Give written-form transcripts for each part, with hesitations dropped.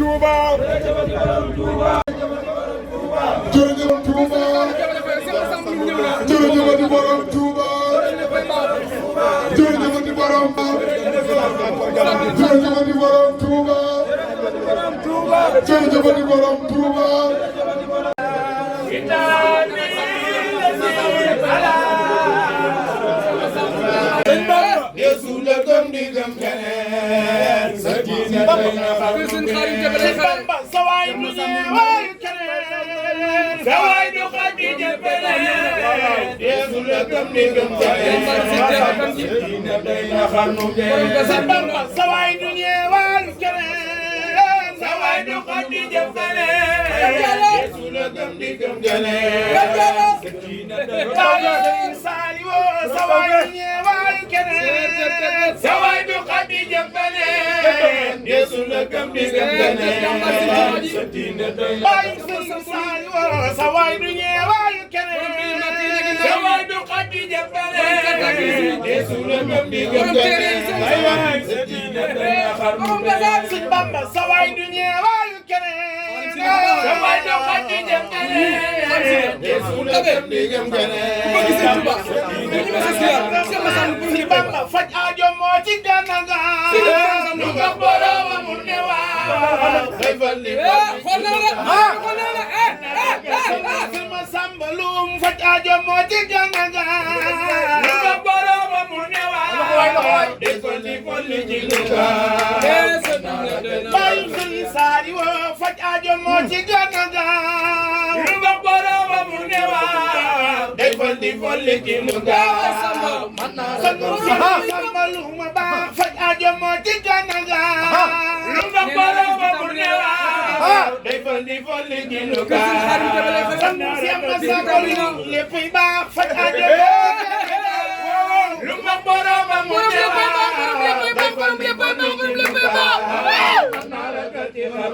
Touba jërëjëf Touba jërëjëf borom Touba jërëjëf borom jërëjëf borom Touba jërëjëf borom Touba Yesu la gëm di gëm keneen sa diine Bamba sa waay du ñëwaay keneen sa waay du xaj di jëfeneen Yesu la gëm di gëm keneen sa diine day na xarnu Bamba sa waay du ñëwaay keneen sa waay du xaj di jëfeneen Yesu la gëm di gëm keneen sa diine day na xarnu sa waay du ñëwaay keneen sa waay du xaj di jëfeneen Yesu la gëm di gëm keneen sa diine day na xarnu sa waay du ñëwaay keneen sa waay du xaj di jëfeneen Yesu la gëm di gëm keneen sa diine day na xarnu Sëñ Bamba sa waay du ñëwaay keneen sa waay du xaj di jëfeneen Yesu la gëm di gëm keneen Sëñ Bamba faj aajo moo ci gànnaaw lu nga borom mu ne waaw day fal li sama Samba Loum faj aajo moo ci gànnaaw lu nga borom mu ne waaw day fal li ci lu ga bayu Sëñ Saaliw faj aajo moo ci gànnaaw lu nga borom mu ne waaw day fal li ci lu ga Samba Loum ba faj aajo moo ci gànnaaw lu nga borom mu ne waaw day fal li ci lu ga Samba Loum lépp ba faj aajo lu nga borom mu ne waaw day fal li ci lu ga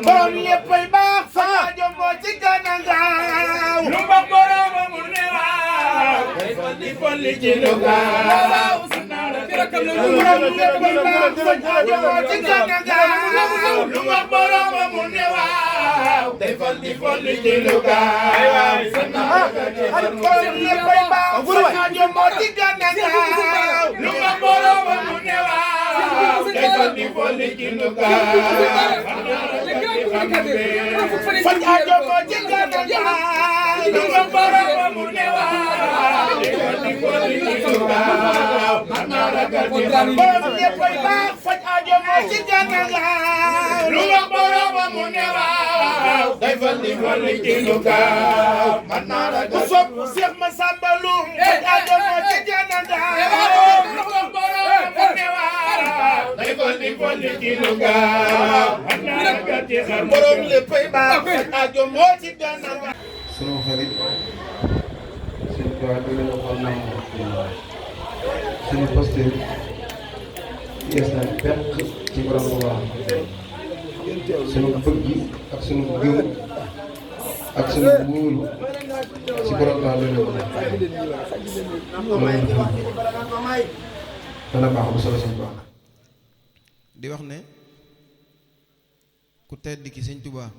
borom lépp ba faj aajo moo ci gànnaaw lu nga borom mu ne waaw day fal li ci lu ga lu nga borom mu ne waaw day fal li ci lu ga lu nga borom mu ne waaw day fal li ci lu ga faj aajo moo ci gànnaaw lu nga borom mu ne waaw day fal li ci lu ga borom léppay baax faj aajo moo ci gànnaaw lu nga borom mu ne waaw day fal li ci lu ga ku sopp Seex Masamba Loum faj aajo moo ci gànnaaw lu nga borom mu ne waaw day fal li ci lu ga borom léppay baax faj aajo moo ci gànnaaw sunu xarit seen toit bi la ko nam suñu posture yees na bekk ci borom Tuuba suñu bëgg ak suñu gëm ak suñu wóolu ci borom Tuuba loolu dana baax bu solo suñu baax di wax ne ku tedd ki Sëñ Tuuba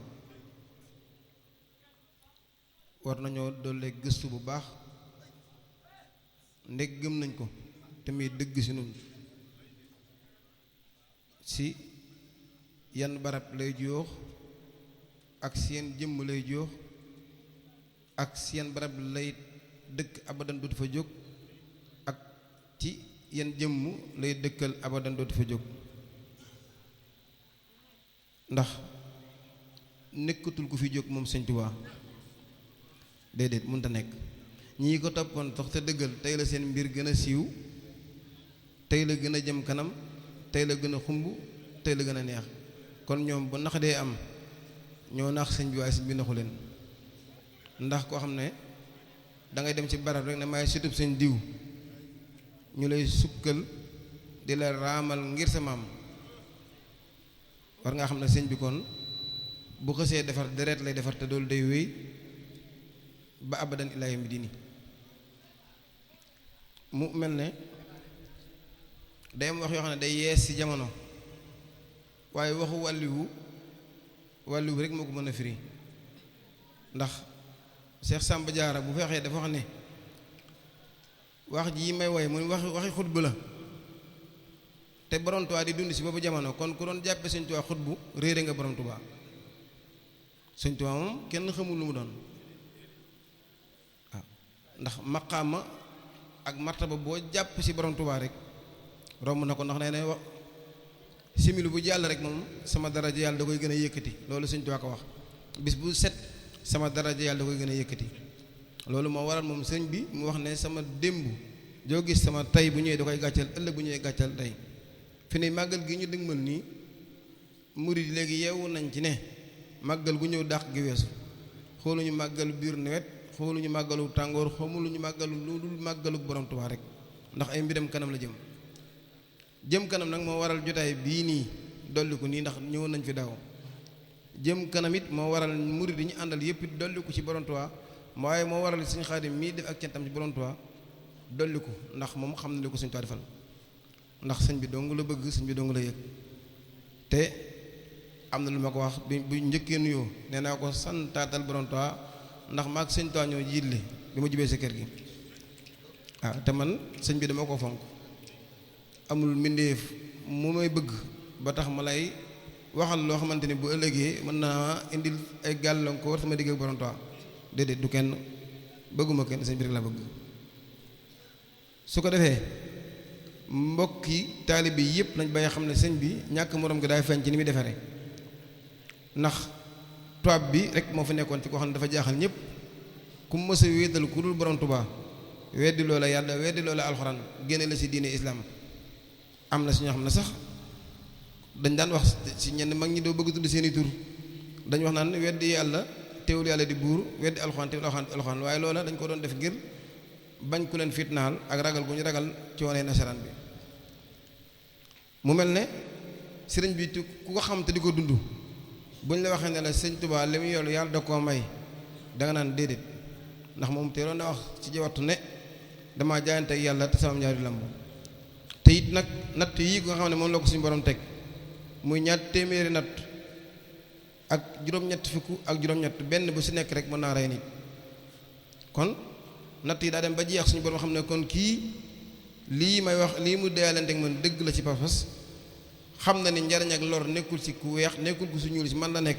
war nañoo doole gëstu bu baax ndeg gëm nañ ko te muy dëgg si nun si yan barab lay joox ak si yan jëmm lay joox ak si yan barab lay dëkk abadan dootu fa jóg ak ci yan jëmm lay dëkkal abadan dootu fa jóg ndax nekkatul ku fi jóg moom Sëñ Tuubaa déedéet mënta nekk ñii ko toppoon tax te dëggal tey la seen mbir gën a siiw tey la gën a jëm kanam tey la gën a xumb tey la gën a neex kon ñoom bu nax dee am ñoo nax sëñ bi waaye sëñ bi naxu leen ndax koo xam ne dangay dem ci barab rek ne may sutub sëñ diw ñu lay sukkal di la raamal ngir sa maam war nga xam ne sëñ bi kon bu xësee defar deret lay defar te doolu day wéy ba abadan ilaa yawmi diini mu mel ne day am wax yoo xam ne day yees ci jamono waaye waxu wàlliwu wàllu bi rek moo ko mën a firi ndax Cheikh Samba Diarra bu fexee dafa wax ne wax ji may woy mu waxi xutbu la te borom Tuubaa di dund si boobu jamono kon ku doon jàppe Sëñ Tuubaa xutbu réere nga borom Tuubaa Sëñ Tuubaa moom kenn xamul lu mu doon waaw ndax maqaama ak martaba boo jàpp si borom Tuubaa rek romb na ko ndax nee na wax similu bu jàll rek moom sama daraja yàlla da koy gën a yëkkati loolu Sëñ Tuubaa ko wax bis bu set sama daraja yàlla da koy gën a yëkkati loolu moo waral moom sëñ bi mu wax ne sama démb joo gis sama tey bu ñëwee da koy gàccal ëllëg bu ñëwee gàccal tey fi ne màggal gi ñu dëgmal nii murid léegi yeewu nañ ci ne màggal gu ñëw dàq gi weesu xooluñu màggalu biir nawet xooluñu màggalu tàngoor xooluñu màggalu lu dul màggalu borom Tuubaa rek ndax ay mbiram kanam la jëm kanam nag moo waral jotaay bii nii dolli ko nii ndax ñëwoon nañ fi daaw jëm kanam it moo waral murid yi ñu àndal yëpp it dolli ko ci borom Tuubaa waaye moo waral Sëñ Xaadim mii def ak cantam ci borom Tuubaa dolli ko ndax moom xam na li ko Sëñ Tuubaa defal ndax sëñ bi dong la bëgg sëñ bi dong la yëg te am na lu ma ko wax bu njëkkee nuyoo nee naa ko santaatal borom Tuubaa ndax maag Sëñ Tuubaa ñoo jiitle bi ma jubee sa kër gi waaw te man sëñ bi dama ko fonk amul mbindeef mu may bëgg ba tax ma lay waxal loo xamante ni bu ëllëgee mën naa indil ay gàllankoor sama digg ak borom Tuubaa déedéet du kenn bëgguma kenn sëñ bi rek la bëgg su ko defee mbokki taalibe yi yëpp nañ bay xam ne sëñ bi ñàkk morom gi daay feeñ ci ni muy defaree ndax tubaab bi rek moo fi nekkoon ci koo xam ne dafa jaaxal ñëpp ku mës a wéetal ku dul borom Tuubaa weddi loola yàlla weddi loola alxuraan génne la si diine islaam am na si ñoo xam ne sax dañ daan wax si ñenn mag ñi doo bëgg tudd seeni tur dañ wax naan weddi yàlla teewul yàlla di buur weddi alxuraan teewul alxuraan waaye loola dañ ko doon def ngir bañ ku leen fitnaal ak ragal gu ñu ragal ci wane nasaraan bi mu mel ne sëriñ bi ku ko xam te di ko dund buñ la waxee ne la Sëñ Tuubaa li mu yor yàlla da koo may danga naan déedéet ndax moom te doon na wax ci jawattu ne damaa jaayante ak yàlla te sama ñaari lamb te it nag natt yii nga xam ne moom la ko suñu borom teg muy ñaar téeméeri natt ak juróom-ñett fukk ak juróom-ñett benn bu si nekk rek mën naa rey nit kon natt yi daa dem ba jeex suñu borom xam ne kon kii lii may wax lii mu deyalante ak man dëgg la ci pas-pas xam na ni njariñ ak lor nekkul ci ku weex nekkul ku su ñuul si man la nekk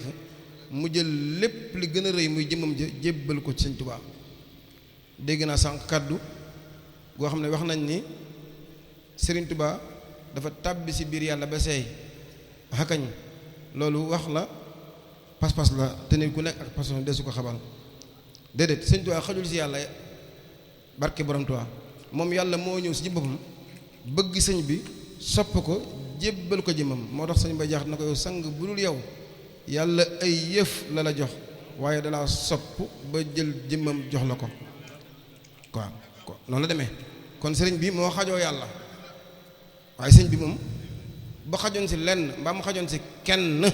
mu jël lépp li gën a rëy muy jëmmam ja jébbal ko ci Sëñ Tuubaa dégg naa sànq kaddu goo xam ne wax nañ ni Sëriñ Tuubaa dafa tàbbi si biir yàlla ba seey xakañ loolu wax la pas-pas la te nit ku nekk ak pas-pas desu ko xabal déedéet Sëñ Tuubaa xajul si yàlla barke borom Tuubaa moom yàlla moo ñëw si ji boppam bëgg sëñ bi sopp ko jébbal ko jëmmam moo tax sëñ ba jaax na ko yow sang bu dul yow yàlla ay yëf la la jox waaye dalaa sopp ba jël jëmmam jox la ko quoi noonu la demee kon sëriñ bi moo xajoo yàlla waaye sëñ bi moom ba xajoon si lenn mbaa mu xajoon si kenn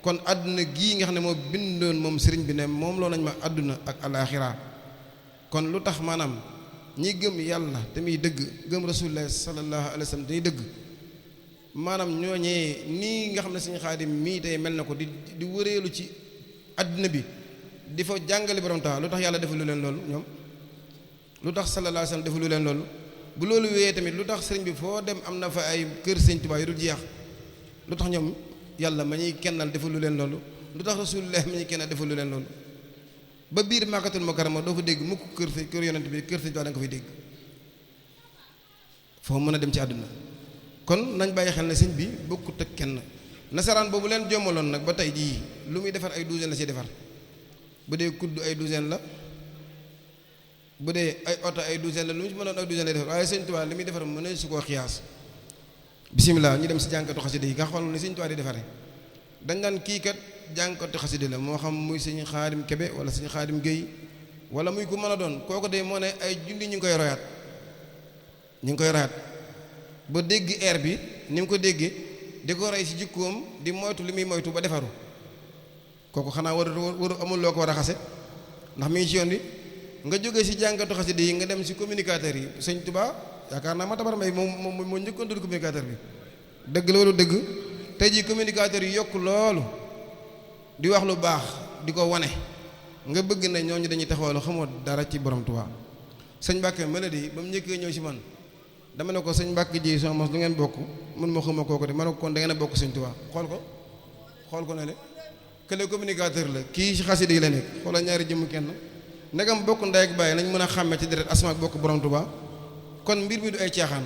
kon àdduna gii nga xam ne moo bindoon moom sëriñ bi ne moom loo nañ ma àdduna ak alaaxira kon lu tax maanaam ñi gëm yàlla te muy dëgg gëm rasulullah sallallahu alayhi wa sallam te muy dëgg maanaam ñooñee nii nga xam ne Sëñ Xaadim mii tey mel na ko di wëreelu ci àdduna bi di fa jàngale borom tax lu tax yàlla defalu leen loolu ñoom lu tax sallallahu alayhi wa sallam defalu leen loolu bu loolu wéyee tamit lu tax sëriñ bi foo dem am na fa ay kër Sëñ Tuubaa yu dul jeex lu tax ñoom yàlla ma ñuy kennal defalu leen loolu lu tax rasulullah ma ñuy kennal defalu leen loolu ba biir Makkatul Mukarrama doo fa dégg mukk kër yonent bi kër Sëñ Tuubaa da nga ko fay dégg foo mën a dem ci àdduna kon nañ bàyyi xel ne sëñ bi bokkut ak kenn nasaraan boobu leen jommaloon nag ba tey jii lu muy defar ay douzaine la ci defar bu dee kudd ay douzaine la bu dee ay oto ay douzaine la lu mu ci mënoon ay douzaine lay defar waaye Sëñ Tuubaa li muy defar mën na su koo xiyaas bisimilah ñu dem si jànkatu xasida yi nga xool ni Sëñ Tuubaa di defaree dañ daan kii kat jànkatu xasida la moo xam muy Sëñ Xaadim Kebe wala Sëñ Xaadim Géy wala muy ku mën a doon kooku de moo ne ay junni ñu ngi koy royaat ba dégg air bi ni mu ko déggee di ko rey si jikkoom di moytu li muy moytu ba defaru kooku xanaa waru amul loo ko war a xase ndax mi ngi ci yoon bi nga jógee si jànkatu xasida yi nga dem si communicateur yi Sëñ Tuubaa yaakaar naa Matabar Mbay moom moo njëkkoon tudd communicateur bi dëgg la wala dëgg tey jii communicateur yi yokk loolu di wax lu baax di ko wane nga bëgg ne ñooñu dañuy taxawal xamoo dara ci borom Tuubaa sëñ Mbàkke Melody ba mu njëkkee ñëw ci man dama ne ko sëñ Mbàkke ji soo mos lu ngeen bokk mun ma xuma kooku de ma ne ko kon da ngeen a bokk sëñ Tuubaa xool ko ne le kële communicateur la kii ci xasida yi la nekk xoolal ñaari jëmm kenn ndegam bokk ndey ak bàyyi lañ mën a xàmme ci deret asma ak bokk borom Tuubaa kon mbir mi du ay caaxaan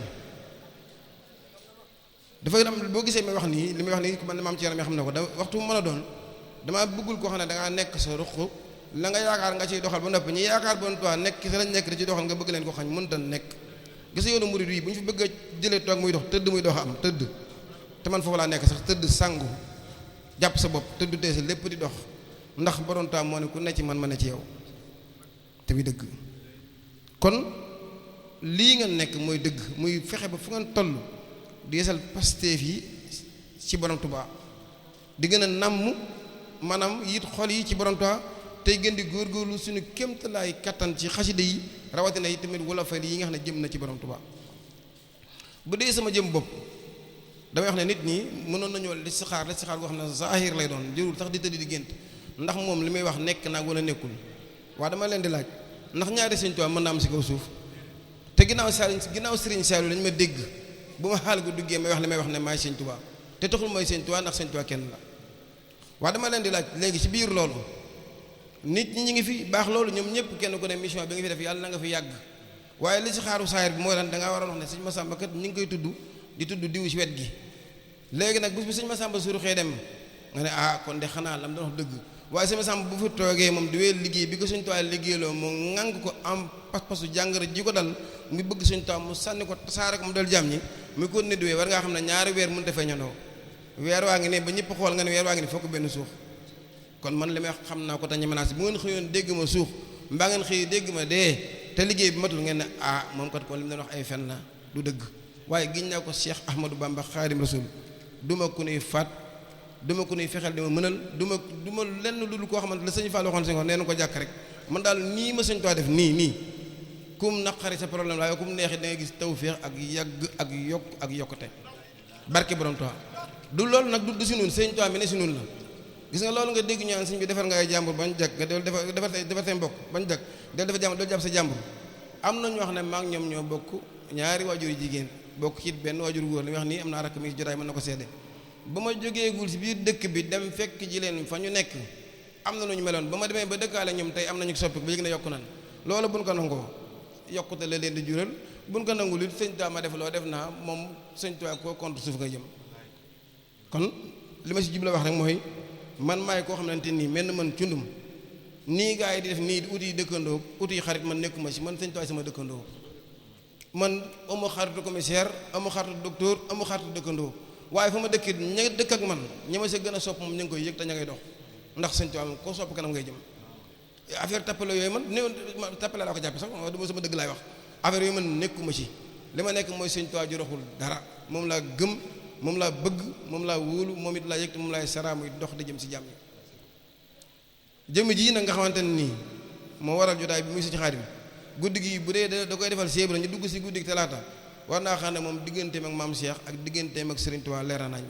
dafay am boo gisee may wax nii li may wax nii man maam ci yaram xam ne ko da waxtu mu mën a doon damaa bëggul koo xam ne dangaa nekk sa ruq la nga yaakaar nga ciy doxal ba noppi ñi yaakaar bon Tuubaa nekk sa lañ nekk da ciy doxal nga bëgg leen ko xañ mënta nekk gis yoonu murid yi bu ñu fi bëgg a jëlee toog muy dox tëdd muy dox am tëdd te man foofu laa nekk sax tëdd sangu jàpp sa bopp tëdd teesi lépp di dox ndax borom Tuubaa moo ne ku ne ci man ma ne ci yow te muy dëgg kon lii nga nekk mooy dëgg muy fexe ba fu ngeen toll di yeesal Pastef yi ci borom Tuubaa di gën a namm maanaam yit xol yi ci borom Tuubaa tey gën di góorgóorlu suñu kéemtalaay kattan ci xasida yi rawatina yi tamit wolofal yi nga xam ne jëm na ci borom Tuubaa bu dee sama jëm bopp damay wax ne nit ñi mënoon nañoo listixaar goo xam ne zaahir lay doon jërul sax di tëdd di gént ndax moom li may wax nekk naag wala nekkul waaw dama leen di laaj ndax ñaari Sëñ Tuubaa mën naa am si kaw suuf te ginnaaw Sëriñ Saliou lañ ma dégg bu ma xaal gu duggee may wax li may wax ne maay Sëñ Tuubaa te taxul mooy Sëñ Tuubaa ndax Sëñ Tuubaa kenn la waaw dama leen di laaj léegi ci biir loolu nit ñi ngi fi baax loolu ñoom ñëpp kenn ku ne mission bi nga fi def yàlla na nga fi yàgg waaye li ci xaaru saayir bi mooy lan da ngaa waroon wax ne sëñ Massamba kat ñi ngi koy tudd di tudd diw ci wet gi léegi nag bis bi sëñ Massamba suuru xëy dem nga ne ah kon de xanaa lam doon wax dëgg waaye sëñ Massamba bu fi toogee moom di wéy liggéey bi ko Sëñ Tuubaa liggéeyloo mu ŋàng ko am pas-pasu jàngara ji ko dal mu bëgg Sëñ Tuubaa mu sànni ko tasaare ko mu dal jàmm ñi mu ko nit wee war ngaa xam ne ñaari weer mënut a feeñandoo weer waa ngi ne ba ñëpp xool nga ne weer waa ngi ne fokk benn suux kon man li may wax xam naa ko te ñu menace bu ngeen xëyoon dégg ma suux mbaa ngeen xëy dégg ma dee te liggéey bi matul ngeen ne ah moom kat kon li mu doon wax ay fen la du dëgg waaye giñ naa ko Cheikh Ahmadou Bamba Xaadim Rasul duma ku nuy faat duma ku nuy fexeel di ma mënal duma lenn lu dul koo xamante la sëñ Fall waxoon si ko nee na ko jàkk rek man daal nii ma Sëñ Tuubaa def nii kum naqari sa problème la waaye kum neexit da ngay gis tawféex ak yàgg ak yokk ak yokkute barke borom Tuubaa du loolu nag du si nun Sëñ Tuubaa mi ne si nun la gis nga loolu nga dégg ñu naan sëñ bi defar nga ay jàmbur bañ jag nga defar seen mbokk bañ jag del defar jàmbur doo jàpp sa jàmbur am na ñoo xam ne maa ngi ñoom ñoo bokk ñaari waajur yu jigéen bokk ci benn waajur góor li wax nii am naa rakk mi ci jotaay mën na ko seede ba ma jógeegul si biir dëkk bi dem fekk ji leen fa ñu nekk am na lu ñu meloon ba ma demee ba dëkkaale ñoom tey am nañu soppi ba yëg na yokku nan loolu buñ ko nangoo yokkute la leen di jural buñ ko nangu li Sëñ Tuubaa ma def loo def naa moom Sëñ Tuubaa koo contre suuf nga jëm kon li ma si jubla wax rek mooy man maay koo xamante nii mel na man cundum nii gaa yi di def nii di uti dëkkandoo uti xarit man nekkuma si man Sëñ Tuubaa sama dëkkandoo man amu xaritu commissaire amu xaritu docteur amu xaritu dëkkandoo waaye fa ma dëkk ña dëkk ak man ña ma sa gën a sopp moom ñu ngi koy yëg te ña ngay dox ndax Sëñ Tuubaa moom koo sopp kanam ngay jëm affaire tappale yooyu man néew tappale laa ko jàppe sax du sama dëgg laay wax affaire yooyu man nekkuma ci li ma nekk mooy Sëñ Tuubaa ju roxul dara moom laa gëm moom laa bëgg moom laa wóolu moom it laa yëg te moom laay saraa muy dox di jëm si jàmm jëmm ji nag nga xamante ne nii moo waral jotaay bi muy Sëñ Xaadim guddi gi bu dee da koy defal séebra ñu dugg si guddi gi talaata war naa xam ne moom digganteem ak maam Cheikh ak digganteem ak Serigne Touba leer nañ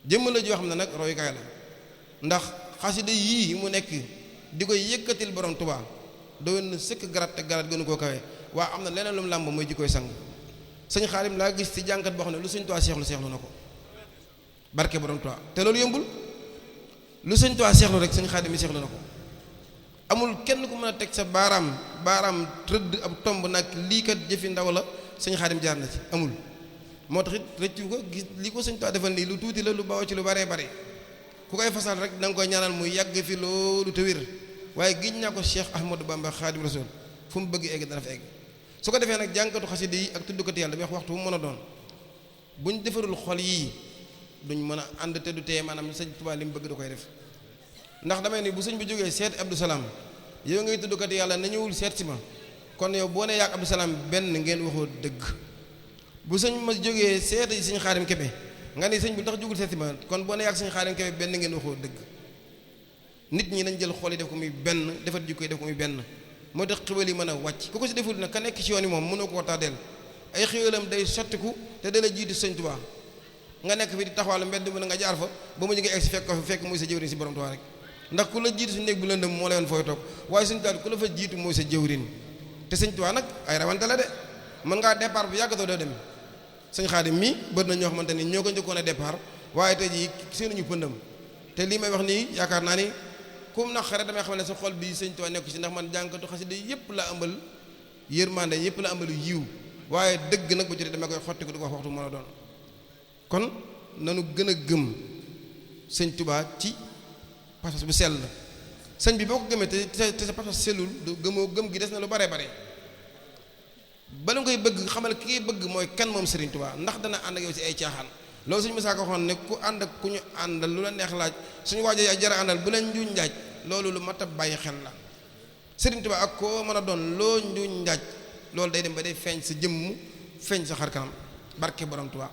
jëmm la joo xam ne nag royukaay la ndax xasida yii mu nekk di koy yëkkatil borom Touba doon na sëkk garat te garat gënu koo kawe waa am na leneen lu mu làmb mooy ji koy sang Sëñ Xaadim laa gis ci jànkat boo xam ne lu Sëñ Touba seexlu na ko barke borom Touba te loolu yombul lu Sëñ Touba seexlu rek Sëñ Xaadim mi seexlu na ko amul kenn ku mën a teg sa baaraam rëdd ab tomb nag lii kat jëfi ndaw la Sëñ Xaadim jaar na ci amul moo tax it rëccu ko gis li ko Sëñ Tuubaa defal nii lu tuuti la lu bawoo ci lu baree bare ku koy fasal rek da nga koy ñaanal muy yàgg fi loolu te wér waaye giñ naa ko Cheikh Ahmadou Bamba Xaadim Rasul fu mu bëgg egg dana fa egg su ko defee nag jàngkatu xasida yi ak tuddukati yàlla damay wax waxtu bu mën a doon buñ defarul xol yii duñ mën a ànd te du tee maanaam Sëñ Tuubaa li mu bëgg da koy def ndax damay ni bu sëñ bi jógee seet Abdou Salaam yow ngay tuddukati yàlla na ñëwul seet si ma kon yow boo ne yaag Abdou Salaam benn ngeen waxoo dëgg bu sëñ ma jógee seet yi Sëñ Xaadim Kebe nga ni sëñ bi tax jógul seet si ma kon boo ne yaag Sëñ Xaadim Kebe benn ngeen waxoo dëgg nit ñi nañ jël xol yi def ko muy benn defar jikko yi def ko muy benn moo tax xéwal yi mën a wàcc ku ko si deful nag ka nekk ci yoon yi moom mënoo koo tàddeel ay xéwalam day sottiku te dala jiitu Sëñ Tuubaa nga nekk fi di taxawal mbedd mu ne nga jaar fa ba mu jógee egg si fekk ko fekk muy sa jëwriñ si borom Tuubaa rek ndax ku la jiitu si néeg bu lëndëm moo la yoon fooy toog waaye Sëñ Tuubaa ku la fa jiitu mooy sa jëwriñ te Sëñ Tuubaa nag ay rawante la de mën ngaa départ bu yàggatoo doo dem Sëñ Xaadim mii bët na ñoo xamante ni ñoo ko njëkkoon a départ waaye tey jii seenuñu pëndam te lii may wax nii yaakaar naa ni kum naqare damay xam ne sa xol bi Sëñ Tuubaa nekku ci ndax man jànkatu xasida yëpp la ëmbal yërmande yëpp la ëmbal yiw waaye dëgg nag bu jotee damay koy xotti ko di ko wax waxtu mën a doon kon nanu gën a gëm Sëñ Tuubaa ci pas-pas bu sell sëñ bi boo ko gëmee te sa pas-pas sellul du gëm gi des na lu bare bare bala nga koy bëgg xamal ki ngay bëgg mooy kan moom Serigne Touba ndax dana ànd ak yow ci ay caaxaan loolu suñu Musaa Ka waxoon ne ku ànd ak ku ñu àndal lu la neex laaj suñu waajo yaa jara àndal bu leen njuuñ njaaj loolu lu mat a bàyyi xel la Serigne Touba ak koo mën a doon loo njuuñ njaaj loolu day dem ba day feeñ sa jëmm feeñ sa xar kanam barke borom Touba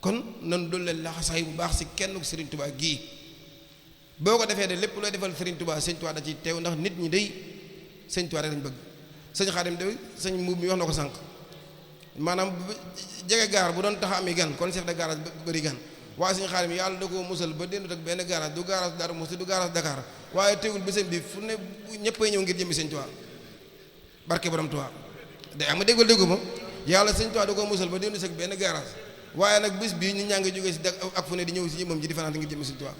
kon nan doolu leen laxasaay bu baax si kenn ku Serigne Touba gii boo ko defee de lépp looy defal Serigne Touba Sëñ Touba da ciy teew ndax nit ñi day Sëñ Touba rek lañ bëgg sëñ Xaadim de sëñ mbuub mi wax na ko sànq maanaam jege gaar bu doon tax ami gan kon chef de garage bëri gan waaye sëñ Xaadim yàlla da koo musal ba déndut ak benn garage du garage Darou Mouhty du garage Dakar waaye teewul bésam bi fu ne ñëppay ñëw ngir jëmmi Sëñ Touba barke borom Touba day am ma déggal déggu ma yàlla Sëñ Touba da koo musal ba déndut ak benn garage waaye nag bés bii ñu ñaa ngi jógee si ak fu ne di ñëw si jëmmam ji di fanaan ngir jëmmi Sëñ Touba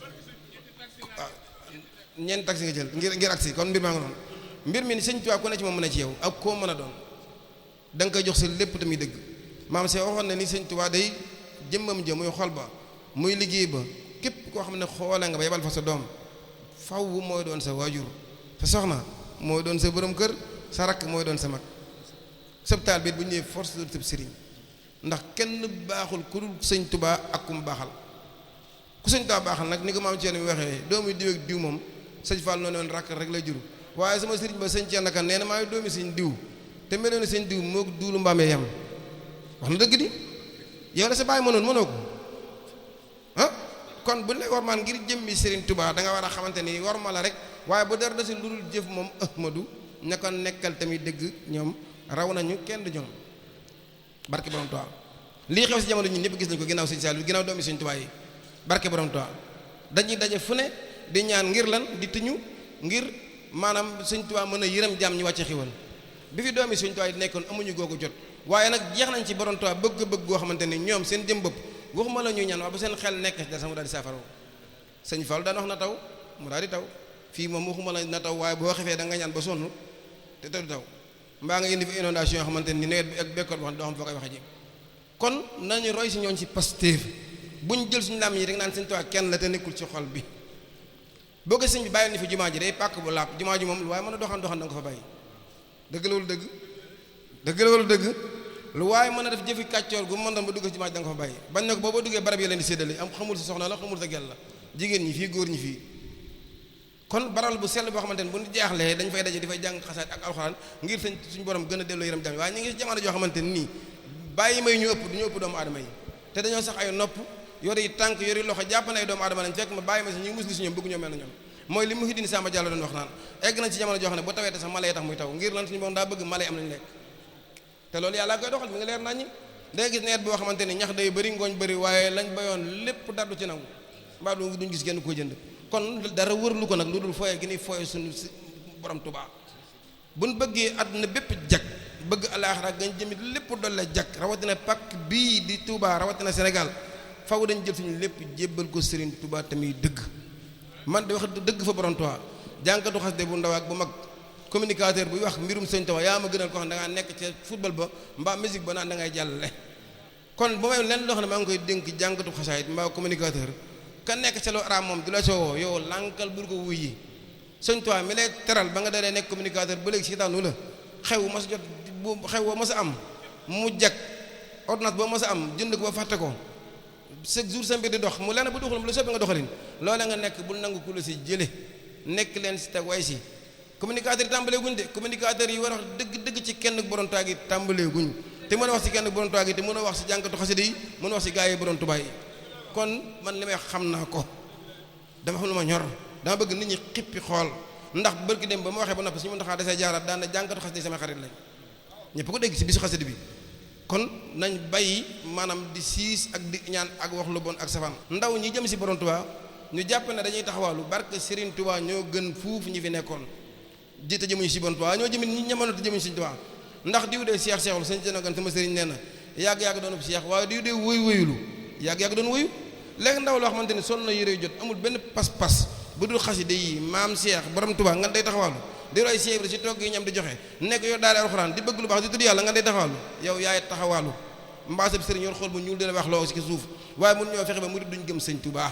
waaw ñeent taxi nga jël ngir agsi kon mbir maa nga noonu mbir mi ni Sëñ Tuubaa ku ne ci moom mën a ci yow ak koo mën a doon da nga koy jox sa lépp tamit dëgg maam see waxoon na ni Sëñ Tuubaa day jëmmam ja muy xol ba muy liggéey ba képp koo xam ne xoole nga ba yebal fa sa doom faw mooy doon sa waajur sa soxna mooy doon sa borom kër sa rakk mooy doon sa mag sëb taal bi bu ñëwee force doon sëb sëriñ ndax kenn baaxul ku dul Sëñ Tuubaa ak ku mu baaxal ku Sëñ Tuubaa baaxal nag ni ko maam Thierno mi waxee doomu diw ak diw moom sëñ Fall noonu woon rakk rek lay jur waaye sama sëriñ ba sëñ Thierno Kan nee na maa ngi doomi sëñ diw te meloon na sëñ diw moo duulu mbaamee yam wax na dëgg di yow la sa bàyyi mënoon mënoo ko ah kon bu lay warmaan ngir jëmmi Sëriñ Tuubaa da nga war a xamante ni warma la rek waaye bu dara desul lu dul jëf moom Ahmadu ña ko nekkal tamit dëgg ñoom raw nañu kenn du ñoom barke borom Tuubaa lii xew si jamono ñun ñëpp gis nañ ko ginnaaw sëñ Saliou ginnaaw doomi Sëñ Tuubaa yi barke borom Tuubaa dañuy daje fu ne di ñaan ngir lan di tiñu ngir maanaam Sëñ Tuubaa mën a yërëm jàmm ñu wàcce xiwal bi fi doomi Sëñ Tuubaa yi nekkoon amuñu googu jot waaye nag jeex nañ ci borom Tuubaa bëgg-bëgg goo xamante ni ñoom seen jëm bopp waxuma la ñuy ñaan wax ba seen xel nekk da sama daal di saafara sëñ Fall daan wax na taw mu daal di taw fii moom waxuma la na taw waaye boo xefee da nga ñaan ba sonn te du taw mbaa nga indi fi inondation yoo xamante ni nawet bi ak bekkoor boo xam ne doo xam foo koy waxe ji kon nañu roy si ñooñ si Pastef buñ jël suñu lam yi rek naan Sëñ Tuubaa kenn la te nekkul ci xol bi boo ko sëñ bi bàyyi ni fi jumaa ji day pàkk bu laab jumaa ji moom lu waaye mën a doxan da nga ko fa bàyyi dëgg la wala dëgg dëgg la wala dëgg lu waaye mën a def jëfi kàccoor gu mën doon ba dugg ci jumaa ji da nga ko fa bàyyi bañ na ko boo duggee barab yi leen di séddale am xamul sa soxna la xamul sa gel la jigéen ñi fii góor ñi fii kon baral bu sell boo xamante ne bu ñu jaaxlee dañ fay daje di fay jàng xasaat ak alxuraan ngir suñu borom gën a delloo yaram jàmm waaye ñu ngi ci jamono joo xamante nii bàyyi may ñu ëpp du ñu ëpp doomu aadama yi te dañoo sax ay nopp yori yi tànk yori loxo jàpp na ay doomu aadama lañ fekk ma bàyyi ma si ñu musli si ñoom bëgg ñoo mel na ñoom mooy li mu Muhyiddin Samba Diallo doon wax naan egg nañ ci jamono joo xam ne bu tawee te sax mala yi tax muy taw ngir lan suñu borom daa bëgg mala yi am nañu lekk te loolu yàlla koy doxal mi ngi leer nañ ñi day gis nawet boo xamante ni ñax day bëri ngooñ bëri waaye lañ bayoon lépp dardu ci nangu mbaa duñ gis kenn ko jënd kon dara wërlu ko nag lu dul fooye gi ni fooye suñu borom Tuubaa buñ bëggee àdduna bépp jag bëgg alaaxira gañ jëmit lépp dolle jag rawatina pakk bii di Touba rawatina Sénégal faw dañ jël suñu lépp jébbal ko Serigne Touba tamit dëgg man de wax dëgg fa borom Tuubaa jànkatu xasida bu ndaw ak bu mag communicateur buy wax mbirum Sëñ Tuubaa yaa ma gënal ko xam da ngaa nekk ca football ba mbaa musique ba naan da ngay jàllale kon bu may leen loo xam ne maa ngi koy dénk jànkatu xasaayit mbaa communicateur ka nekk ca lu araam moom du la soowoo yow lànkal bul ko wuy yi Sëñ Tuubaa mi lay teral ba nga dalee nekk communicateur ba léegi si taanu la xew ma sa jot bu xew boo ma sa am mu jag ordonnance boo ma sa am jënd ko ba fàtte ko chaque jour sa mbir di dox mu lenn bu doxul mu la soppi nga doxalin loola nga nekk bul nangu ku la si jële nekk leen si te way si communicateur yi tàmbalee guñ de communicateur yi war a wax dëgg ci kenn borom Tuubaa gi tàmbalee guñ te mën a wax si kenn borom Tuubaa gi te mën a wax si jànkatu xasida yi mën a wax si gaa yi borom Tuubaa yi kon man li may xam naa ko dama xam lu ma ñor dama bëgg nit ñi xippi xool ndax bërki dem ba ma waxee ba noppi suñu mën taxaa desee jaaraat daan na jànkatu xasida yi sama xarit lañ ñëpp ko dégg si bisu xasida bi kon nañ bàyyi maanaam di siis ak di ñaan ak wax lu bon ak safaan ndaw ñi jëm si borom Tuubaa ñu jàpp ne dañuy taxawaalu barke Serigne Touba ñoo gën fuuf ñi fi nekkoon ji te jëmuñu si bon Touba ñoo jëmit ñi ñamono te jëmuñu Serigne Touba ndax diw dee seex seexul sëñ Sénégal sama sëriñ nee na yàgg-yàgg doon seex waaye diw dee wóyulu yàgg-yàgg doon wóyu léegi ndaw loo xamante ne sol na yére yu jot amul benn pas-pas bu dul xasida yi maam seex borom Touba nga day taxawaalu di roy sièvre si togg yi ñam di joxe nekk yor daal alxuraan di bëgg lu baax di tudd yàlla nga day taxawaalu yow yaay taxawaalu mbaasab sëriñ yor xool bu ñuul di la wax loo si suuf waaye mun ñoo fexe ba mu duñ gëm sëñ Touba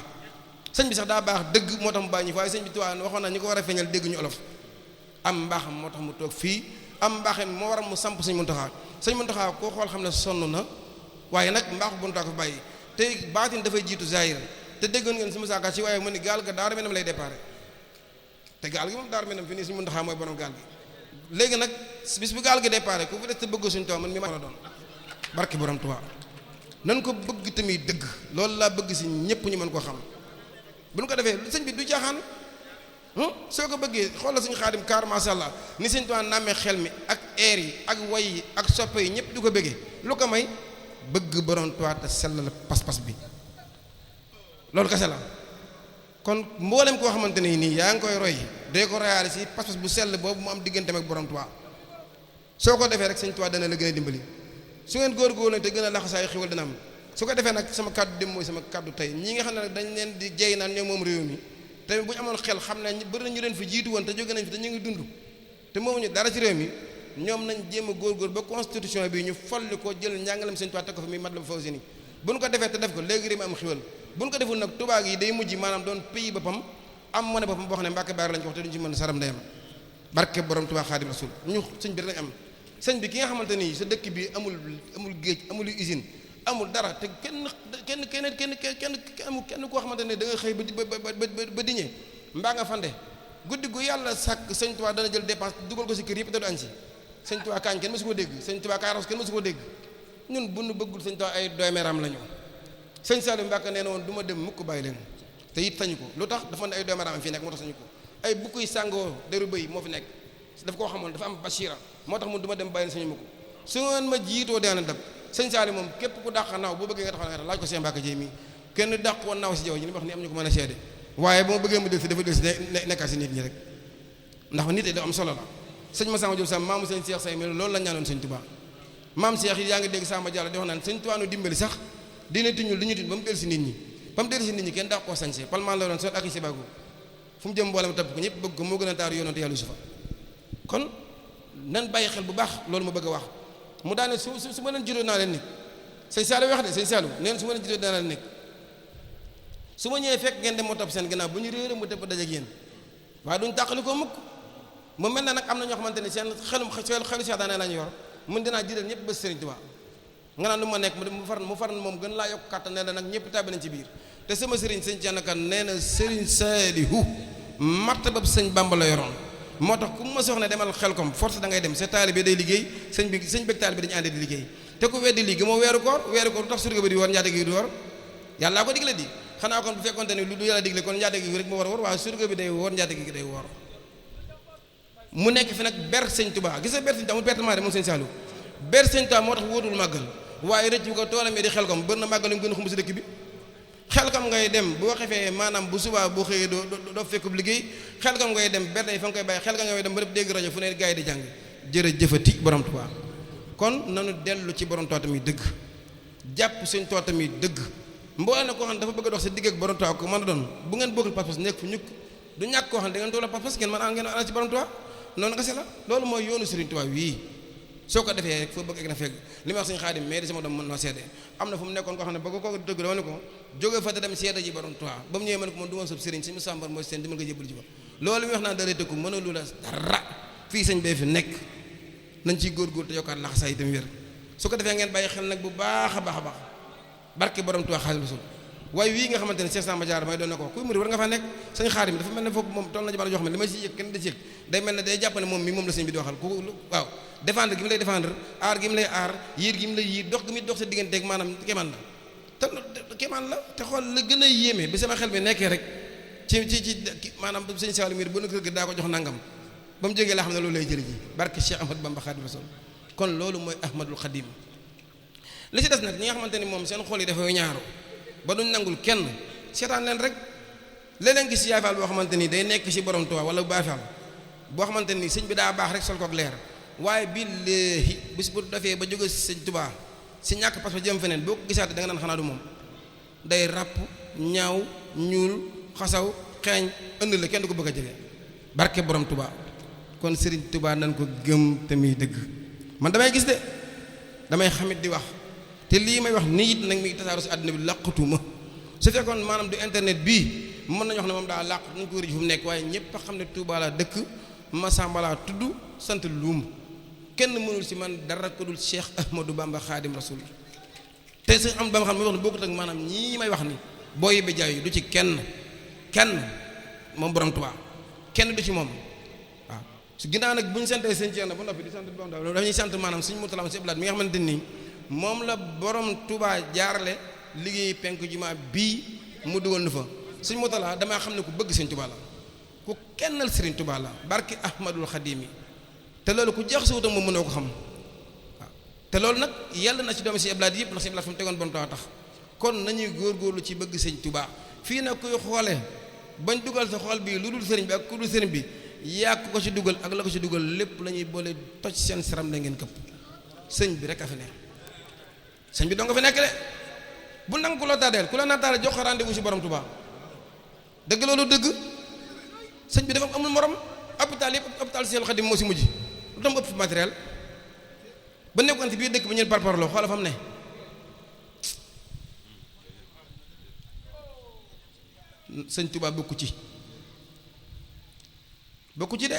sëñ bi sax daa baax dëgg moo tax mu bàyyi ñu waaye sëñ bi Tuubaa waxoon na ñi ko war a feeñal dégg ñu olof am mbaaxam moo tax mu toog fii am mbaaxam moo waral mu samp sëñ Muntaxaa koo xool xam ne sonn na waaye nag mbaaxu bu Muntaxaa ko bàyyi te baatin dafay jiitu zahir te déggoon ngeen sama saaka ci waaye mu ni gaal ga Daaru Minam lay déparé te gaal gi moom Daaru Minam fi nii sëñ Muntaxaa mooy borom gaal gi léegi nag bis bu gaal gi déparé ku fi des te bëggoo suñu Tuubaa man mi ma la doon barke borom Tuubaa nan ko bëgg tamit dëgg loolu laa bëgg si ñëpp ñu mën koo xam bu ñu ko defee sëñ bi du jaaxaan soo ko bëggee xoolal suñu Xaadim kaar masha Allah ni sëñ Tuubaa nàmmee xel mi ak air yi ak way yi ak soppe yi ñëpp du ko bëggee lu ko may bëgg borom Tuubaa te sellal pas-pas bi loolu kese la kon mboolem koo xamante ne nii yaa ngi koy roy dee ko royaale si pas-pas bu sell boobu mu am digganteem ak borom Tuubaa soo ko defee rek sëñ Tuubaa dana la gën a dimbali su ngeen góor-góor nag te gën a laxasaayu xéwal dina am su ko defee nag sama kàddu dem mooy sama kàddu tey ñi nga xam ne nag dañ leen di jey naan ñoom moom réew mi te bu ñu amoon xel xam ne bëri na ñu leen fi jiitu woon te jóge nañ fi te ñu ngi dund te moomuñu dara ci réew mi ñoom nañ jéem a góor-góor ba constitution bi ñu folli ko jël njàngalem sëñ Tuubaa teg ko fi muy mat la ba fawsi ni bu ñu ko defee te def ko léegi réew mi am xéwal bu ñu ko deful nag tubaab yi day mujj maanaam doon pays boppam am monnaie boppam boo xam ne Mbàkke Baar lañ ko wax te duñ ci mën saram ndeyam barke borom Tuubaa Xaadim Rasuul ñu sëñ bi lañ am sëñ bi ki nga xamante ni sa dëkk bi amul géej amul usine amul dara te kenn koo xamante ne da nga xëy ba diñee mbaa nga fande guddi gu yàlla sàkk sëñ Tuubaa dana jël dépense dugal ko si kër yëpp te du añ si sëñ Tuubaa kaañ kenn mësu koo dégg sëñ Tuubaa kaaros kenn mësu koo dégg ñun bu nu bëggul sëñ Tuubaa ay doomeram la ñu sëñ Saliou Mbàkke nee na woon du ma dem mukk bàyyi leen te it sañu ko lu tax dafa ne ay doomeram fii nekk moo tax sañu ko ay bukkuy sàngoo deru bëy moo fi nekk daf koo xamoon dafa am bashira moo tax mun du ma dem bàyyi sañu ma ko su ngeen ma jiitoo daana dab sëñ Saliou moom képp ku dàq naaw boo bëggee nga taxaw laaj ko seen Mbàkke Jéy mi kenn dàq woon naaw si jaww ji li wax ni am ñu ko mën a seede waaye ba ma bëggee mu del si dafa del si nekkaat si nit ñi rek ndax nit yi da am solo la sëñ Massamba Diop Sam maamu sëñ Cheikh Say mi loolu la ñaanoon sëñ Touba maam Cheikh yi yaa ngi dégg Samba Diallo di wax naan sëñ Touba nu dimbali sax dina tuñul li ñu tuñ ba mu del si nit ñi ba mu del si nit ñi kenn dàq koo sañse palmaan la doon sol ak i sibago fu mu jëm mboolem topp ko ñëpp bëgg ko moo gën a taaru yonante yàlla Yusufa kon nan bàyyi xel bu baax loolu ma bëgg a wax mu daane su ma leen juróo naa leen nekk sëñ Saliou wax de sëñ Saliou neen su ma leen juróo naa leen nekk su ma ñëwee fekk ngeen dem moo topp seen gannaaw bu ñu réere mu tëpp dajeek yéen waaye duñ tàqali ko mukk mu mel na nag am na ñoo xamante ne seen xelu seetaane la ñu yor mun dinaa jiital ñëpp ba Sëriñ Tuubaa nga naan lu ma nekk mu far moom gën laa yokk kàttan ne la nag ñëpp tàbbi nañ ci biir te sama sëriñ sëñ Thianakan nee na Sëriñ Saalihu martabab sëñ Bamba la yoroon moo tax ku ma soxna demal Xelkom force da ngay dem sa taalibe day liggéey sëñ bëgg taalibe dañu àndee di liggéey te ku weddi lii moo weeru koor lu tax surga bi di woor njaate gi di woor yàllaa ko digle di xanaa kon bu fekkonte ne lu du yàlla digle kon njaate gi rek moo war a woor waaye surga bi day woor njaate gi day woor mu nekk fi nag ber sëñ Tuubaa gis nga ber sëñ Tuubaa amul pertement de moom sëñ Saliou ber sëñ Tuubaa moo tax wóotul màggal waaye rëcc bu ko toolam di Xelkom bër na màggal yu gën a xumb si dëkk bi Xelkom ngay dem boo xefee maanaam bu subaa boo xëyee doo fekkub liggéey Xelkom ngay dem ber fa nga koy bàyyi Xelkom ngay dem ba dégg rajo fu ne gars yi di jàng jërëjëfati borom Tuubaa kon nanu dellu ci borom Tuubaa tamit dëgg jàpp sëñ Tuubaa tamit dëgg mboolee na koo xam ne dafa bëgg a dox sa digg ak borom Tuubaa ko mën a doon bu ngeen bokkul pas-pas nekk fu ñukk du ñàkk koo xam ne da ngeen tolla pas-pas ngeen mën a ngeen ana ci borom Tuubaa noonu nga se la loolu mooy yoonu Sëriñ Tuubaa wii soo ko defee rek foo bëgg egg na fekk li ma wax sëñ Xaadim mais di sama doom mën noo seede am na fu mu nekkoon koo xam ne bëgg ko dëgg dama ne ko jóge fa te dem seede ji borom Tuubaa ba mu ñëwee ma ne ko man du ma sëb sëriñ sëñ Moussa Mbar mooy seen dimal nga jébbalu ji ba loolu mi wax naa dara tëkku mën a lu la dara fii sëñ bee fi nekk nañ ciy góorgóor te yokkaat laxasaa itam wér su ko defee ngeen bàyyi xel nag bu baax a baax a baax barke borom Tuubaa Xaadimu Rasuul waaye wii nga xamante ne Cheikh Samba Diarra may doon na ko kuy murid war nga fa nekk sëñ Xaadim dafa mel ne foofu moom toll na jamono joo xam ne li ma si yëg kenn da ci yëg day mel ne day jàpp ne moom mi moom la sëñ bi di waxal ku waaw défendre gi mu lay défendre aar gi mu lay aar yiir gi mu lay yiir dox gi muy dox sa digganteeg maanaam kéemaan la te kéemaan la te xool la gën a yéeme bi sama xel bi nekkee rek ci maanaam sëñ Saliou mir bu na kër gi daa ko jox nangam ba mu jógee laa xam ne loolu lay jëri ji barke Cheikh Ahmadou Bamba Xaadimu Rasuul kon loolu mooy Ahmadul Xadim li ci des nag ñi nga xamante ni moom seen xol yi dafay ñaaru ba duñ nangul kenn seetaan leen rek léeg-léeg gis yaay faal boo xamante ni day nekk ci borom Tuubaa wala baay faal boo xamante ni sëñ bi daa baax rek sol ko ak leer waaye billaahi bis bu defee ba jóge ci sëñ Tuubaa ci ñàkk parce que jëm feneen boo ko gisaatee da nga naan xanaa du moom day ràpp ñaaw ñuul xasaw xeeñ ënd la kenn du ko bëgg a jege barke borom Tuubaa kon Serigne Touba nañ ko gëm te muy dëgg man damay gis de damay xamit di wax te lii may wax nii it nag mi ngi tasaaru si àdduna bi làqatuma su fekkoon maanaam du internet bii mën nañu wax ne moom daa làq nañ ko wëri fu mu nekk waaye ñëpp a xam ne Touba laa dëkk Masamba laa tudd sant luum kenn mënul si man dara ko dul Cheikh Ahmadou Bamba Khadim Rasoul te su am ba ma xam ne wax ne bokkut ak maanaam ñii may wax ni booy bi jaay du ci kenn moom borom Touba kenn du ci moom waaw su ginnaaw nag bu ñu santee sëñ Thierno ba noppi di sant borom Touba dañuy sant maanaam suñu Mourtala si Abdoulaye mi nga xamante ni moom la borom Touba jaarale liggéey penku jumaa bii mu dugal nu fa suñu Mourtala damaa xam ne ku bëgg sëñ Touba la ku kennal Serigne Touba la barki Ahmadul Xadimi te loolu ku jeex si wutam moom mënoo ko xam waaw te loolu nag yàlla na ci doomi si Abdoulaye yëpp ndax si Abdoulaye fa mu tegoon borom Touba tax kon nañuy góorgóorlu ci bëgg sëñ Touba fii nag kuy xoole bañ dugal sa xol bi lu dul sëriñ bi ak ku dul sëriñ bi yàq ko ci dugal ak la ko ci dugal lépp la ñuy boole toj seen saram la ngeen këpp sëñ bi rek a fi nekk sëñ bi doo nga fi nekk de bu nangu ku la tardeel ku la naataale jox ko rendez-vous ci borom Touba dëgg loolu dëgg sëñ bi dafa amul morom hôpital yëpp hôpital Cheikhoul Khadim moo si mujj lu tam ëpp fi matériel ba nekkoon ci biir dëkk bi ñeen parparloo xoola fa mu ne sëñ Touba bokku ci de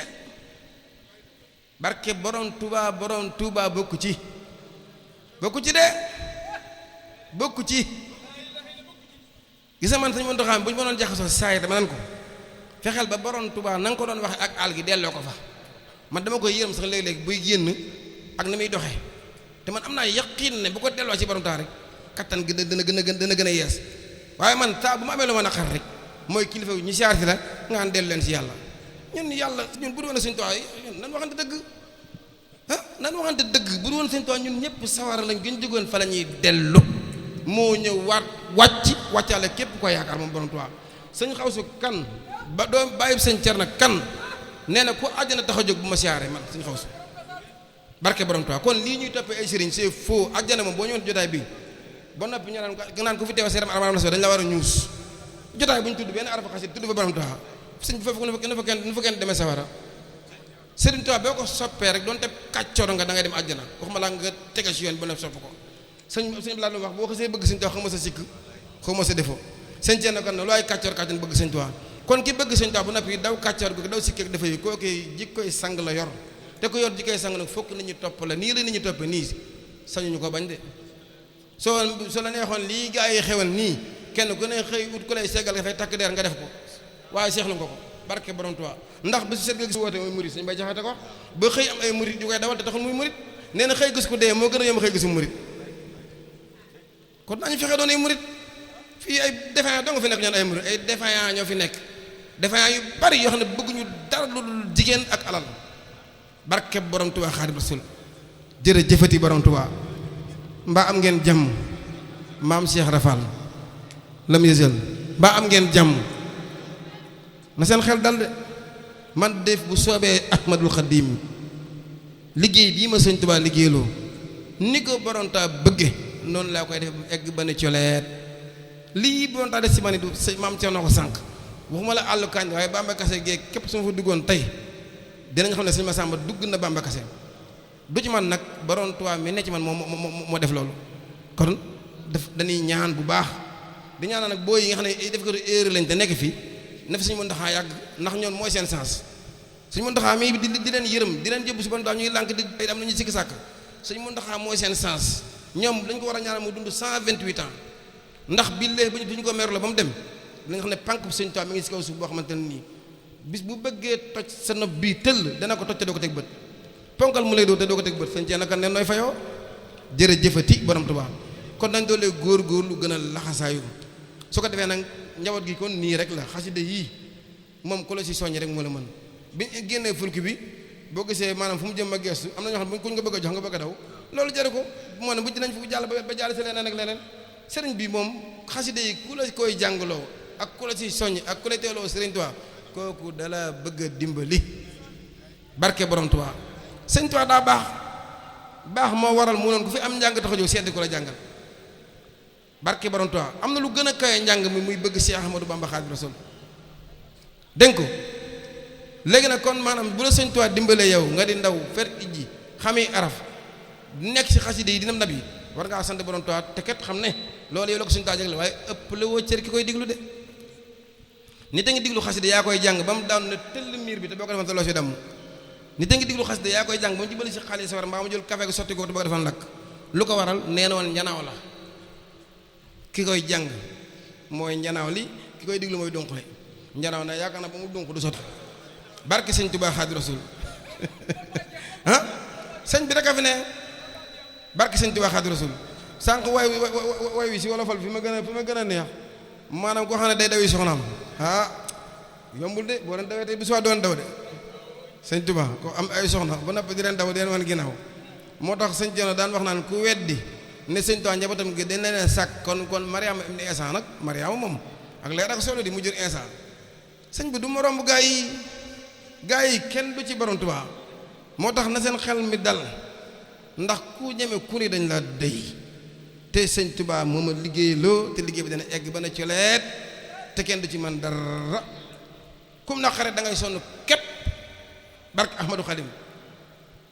barke borom Touba bokku ci de bokku ci gisa man sañ mën doxaam bu ñu mënoon jaxasoo saay dama nan ko fexeel ba borom Touba na nga ko doon waxe ak àll gi delloo ko fa man dama koy yërëm sax léeg-léeg buy génn ak na muy doxee te man am naa yaqiin ne bu ko delloo ci borom Touba rek kattan gi dana gën a yees waaye man taa bu ma amee lu ma naqar rek mooy kilifa ñu siyaar si la nga xam dellu leen si yàlla ñun bu du woon Sëñ Tuubaa nan waxante dëgg nan waxante dëgg bu du woon Sëñ Tuubaa ñun ñëpp sawara lañ gën jógoon fa la ñuy dellu moo ñëw wàccaale képp ko yaakaar moom borom Tuubaa sëñ Xawsu kan ba doo bàyyi sëñ Cerno kan nee na ku àjjana tax a jóg bu ma siyaaree man sëñ Xawsu barke borom Tuubaa kon lii ñuy toppee ay sëriñ c'est faux àjjana moom boo ñëwoon jotaay bi ba noppi ñu naan ku fi teew seeram aram dañ la war a ñuus jotaay bu ñu tudd benn arafa xasit tudd fa borom Tuubaa sëñ bi foofu nu fa kenn demee sawara Sëriñ Tuubaa boo ko soppee rek doon te kàccoor nga da ngay dem àjjana waxuma laa nga tege ci yoon ba ne sopp ko sëñ bi laa doon wax boo xasee bëgg Sëñ Tuubaa xaw ma sa sikk xaw ma sa défaut sëñ Thierno kon ne looy kàccoor bëgg Sëñ Tuubaa kon ki bëgg Sëñ Tuubaa bu noppi daw kàccoor gu daw sikk ak dafa yi koo koy jikkoy sang la yor te ko yor jikkoy sang nag fokk nit ñi topp la nii la nit ñi toppee nii sañuñu ko bañ de soo la neexoon lii gaa yi xewal nii kenn ku ne xëy ut ku lay seggal nga fay takk der nga def ko waaye seexlu nga ko barke borom Tuubaa ndax bi su set nga gis woote muy murit sañ bay jaxate ko ba xëy am ay murit yu koy dawal te taxul muy murit nee na xëy gis ko dee moo gën a yomb xëy gisu murit kon nañu fexe doon ay murit fii ay défaillant doo nga fi nekk ñoon ay murit ay défaillant ñoo fi nekk défaillant yu bari yoo xam ne bëgguñu dara lu jigéen ak alal barke borom Tuubaa Xaadimu Rasuul jërëjëfati borom Tuubaa mbaa am ngeen jàmm maam Cheikh Rafal lam yësal mbaa am ngeen jàmm na seen xel dal de man def bu soobee Ahmadul Xadim liggéey bii ma Sëñ Tuubaa liggéeyloo ni ko borom Tuubaa bëgge noonu laa koy def bu egg ba ne coleet lii borom Tuubaa def si ma ni du maam Cheikh noo ko sànq waxuma la àllu kañ waaye Bamba Kassé géeg képp su ma fa duggoon tey dinañ xam ne Sëñ Massamba dugg na Bamba Kassé du ci man nag borom Tuubaa mi ne ci man moo def loolu kon dañuy ñaan bu baax di ñaan nag boo yi nga xam ne ay def ko erreur lañ te nekk fii na fi Sëñ Muntaxaa yàgg ndax ñoom mooy seen sens Sëñ Muntaxaa mii di leen yërëm di leen jëbb si bon daal ñu ngi lànk di am na ñu sikki sàkk Sëñ Muntaxaa mooy seen sens ñoom dañ ko war a ñaanal mu dund 128 ans ndax billaahi bu ñu ko merloo ba mu dem li nga xam ne pànk bu Sëñ Tuubaa mi ngi si kaw suuf boo xamante ne nii bis bu bëggee toj sa nopp bii tëll dana ko toj te doo ko teg bët ponkal mu lay doo te doo ko teg bët sëñ cee naka ne nooy fayoo jërëjëfati borom Tuubaa kon dañ doolee góor-góorlu gën a laxasaayu su ko defee nag njaboot gi kon nii rek la xasida yii moom ku la si soññ rek moo la mën bi génnee fulki bi boo gisee maanaam fu mu jëm a gestu am na ñoo xam ne kuñ nga bëgg a jox nga bëgg a daw loolu jëre ko moo ne bu dinañ fu jàll ba jàll si leneen ak leneen sëriñ bi moom xasida yi ku la koy jàngaloo ak ku la si soññ ak ku la teeloo sëriñ Tuubaa kooku dala bëgg a dimbali barke borom Tuubaa sëriñ Tuubaa daa baax moo waral mu noon ku fi am njàng tax a jóg seeti ku la jàngal barke borom Tuubaa am na lu gën a kawe njàng mi muy bëgg Cheikh Ahmadou Bamba Xaadimu Rasuul dégg ko léegi nag kon maanaam bu la sëñ Tuubaa dimbalee yow nga di ndaw fer ijji xamee araf nekk si xasida yi dinam nab yi war ngaa sant borom Tuubaa te kat xam ne loolu yow la ko sëñ Tuubaa jagle waaye ëpp la woo cër ki koy diglu de nit a ngi diglu xasida yaa koy jàng ba mu daanu ne tëll miir bi te boo ko defoon sa loo si damm nit a ngi diglu xasida yaa koy jàng ba mu jibali si xaalis sa war mbaa mu jël café ko sotti ko te boo ko defoon lakk lu ko waral nee na woon njanaaw la ki koy jàng mooy njanaaw li ki koy diglu mooy dunq li njanaaw na yaakaar na ba mu dunq du sotti barke sëñ Tuubaa Xaadimu Rasuul ah sëñ bi rek a fi ne barke sëñ Tuubaa Xaadimu Rasuul sànq way wi si wolofal fi ma gën a neex maanaam koo xam ne day dawi soxnaam ah yombul de boo leen dawee tey bu suwaa doon daw de sëñ Tuubaa ko am ay soxna ba noppi di leen daw di leen wan ginnaaw moo tax sëñ Joona daan wax naan ku weddi ne sëñ Tuubaa njabootam gi dañ leen sàkk kon Mariama ibn Isa nag Mariama moom ak leer ak solo di mu jur Isa sëñ bi du ma romb gaa yi kenn du ci borom Tuubaa moo tax na seen xel mi dal ndax ku ñeme ku ni dañ la dey te sëñ Tuubaa moom a liggéey loo te liggéey bi dana egg ba na coleet te kenn du ci man dara kum na xaret da ngay sonn képp barke Ahmadou Khadim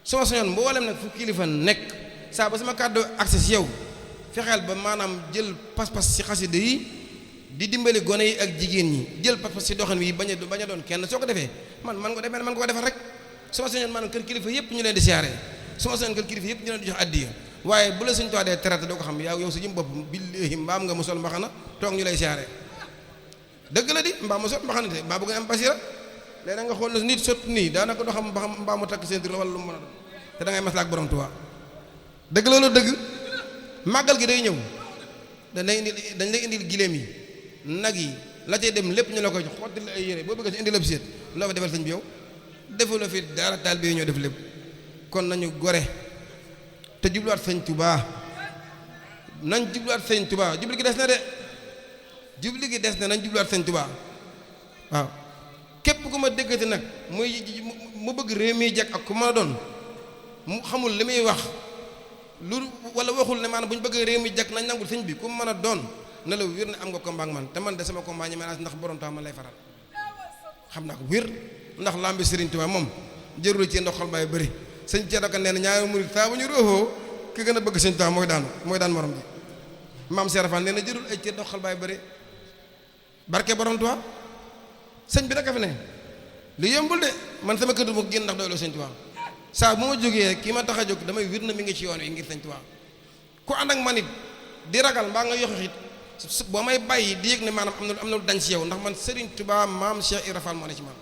suma soñoon mboolem nag fu kilifa nekk saa ba sama kàddu accès si yow fexeel ba maanaam jël pas-pas si xasida yi di dimbali gone yi ak jigéen ñi jël pas-pas si doxin wi bañ a doon kenn soo ko defee man ko defee man ko defal rek suma soñoon maanaam kër kilifa yëpp ñu leen di siyaare suma soñoon kër kilifa yëpp ñu leen di jox addiya waaye bu la Sëñ Tuubaa dee traité doo ko xam yow sa jëm bopp billahi mbaam nga mu sol mbaxana toog ñu lay siyaare dëgg la di mbaam mu sol mbaxana te mbaa bëgg nga am basira léeg nga xool na nit sot nii daanaka doo xam mbaa mu takk seen tur la wala lu mu mën a doon te da ngay maslaa ak borom Tuubaa dëgg loolu dëgg màggal gi day ñëw dañ lay indil giléem yi nag yi la cay dem lépp ñu la koy jox xottil ay yére boo bëgg si indi la seet loo fa defal sëñ bi yow defu la fi dara taal bi ñoo def lépp kon nañu gore te jubluwaat sëñ Tuubaa nañ jubluwaat sëñ Tuubaa jubli gi des na de jubli gi des na nañ jubluwaat sëñ Tuubaa waaw képp ku ma déggati nag mu bëgg réew mi jag ak ku mën a doon mu xamul li muy wax lu wala waxul ne maanaam bu ñu bëggee réew mi jag nañ nangul sëñ bi ku mën a doon ne la wér ne am nga combat ak man te man de sama combat ñi menace ndax borom Tuubaa man lay faral xam naa ko wér ndax lambi Sëriñ Tuubaa moom jërul ci ndox xol baay bëri sëñ Ceerno Ka nee na ñaari murit saa bu ñu róoxoo ki gën a bëgg sëñ Tuubaa mooy daan morom ji maam Seera Faal nee na jërul ay ci ndox xol baay bëri barke borom Tuubaa sëñ bi rek a fi ne lu yombul de man sama kër du ma génn ndax doyloo sëñ Tuubaa saa bu ma jógee kii ma tax a jóg damay wir na mi ngi ci yoon wi ngir sëñ Tuubaa ku ànd ak man it di ragal mbaa nga yoxo it boo may bàyyi di yëg ne maanaam am na lu dañ ci yow ndax man Serigne Touba maam Cheikh Ibra Fall moo ne ci man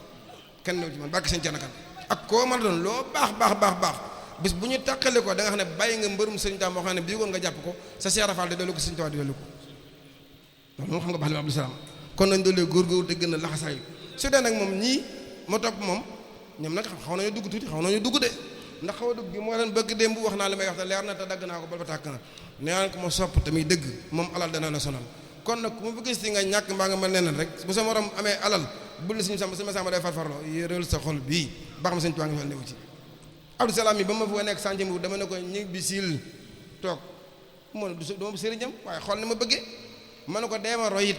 kenn new ci man barke sëñ Ceerno Kan ak koo mën a doon loo baax bis bu ñu tàqale ko da nga xam ne bàyyi nga mbërum Serigne Touba moo xam ne bii woon nga jàpp ko sa Cheikh Ibra Fall di dolli ko sëñ Touba di dolli ko loolu moom xam nga baax li Abdou Salaam kon nañ doolee góorgóor te gën a laxasaayu su dee nag moom ñii ma topp moom ñoom nag xaw nañu dugg tuuti xaw nañu dugg de ndax xaw a dugg gi moo leen bëgg démb wax naa li may wax te leer na te dagg naa ko bal ba tàkk na nee naa ko ma sopp tamit dëgg moom alal dana na sonal kon nag ku ma bëgg si nga ñàkk mbaa nga mel neneen rek bu sa morom amee alal bul suñu sama day farfarloo yéeral sa xol bii ba xam sëñ Tuubaa nga fal newu ci Abdou Salaam yi ba ma fa nekk sànc bu dama ne ko ñi bi sil toog moo ne du ma sëriñam waaye xool ni ma bëggee ma ne ko deema roy it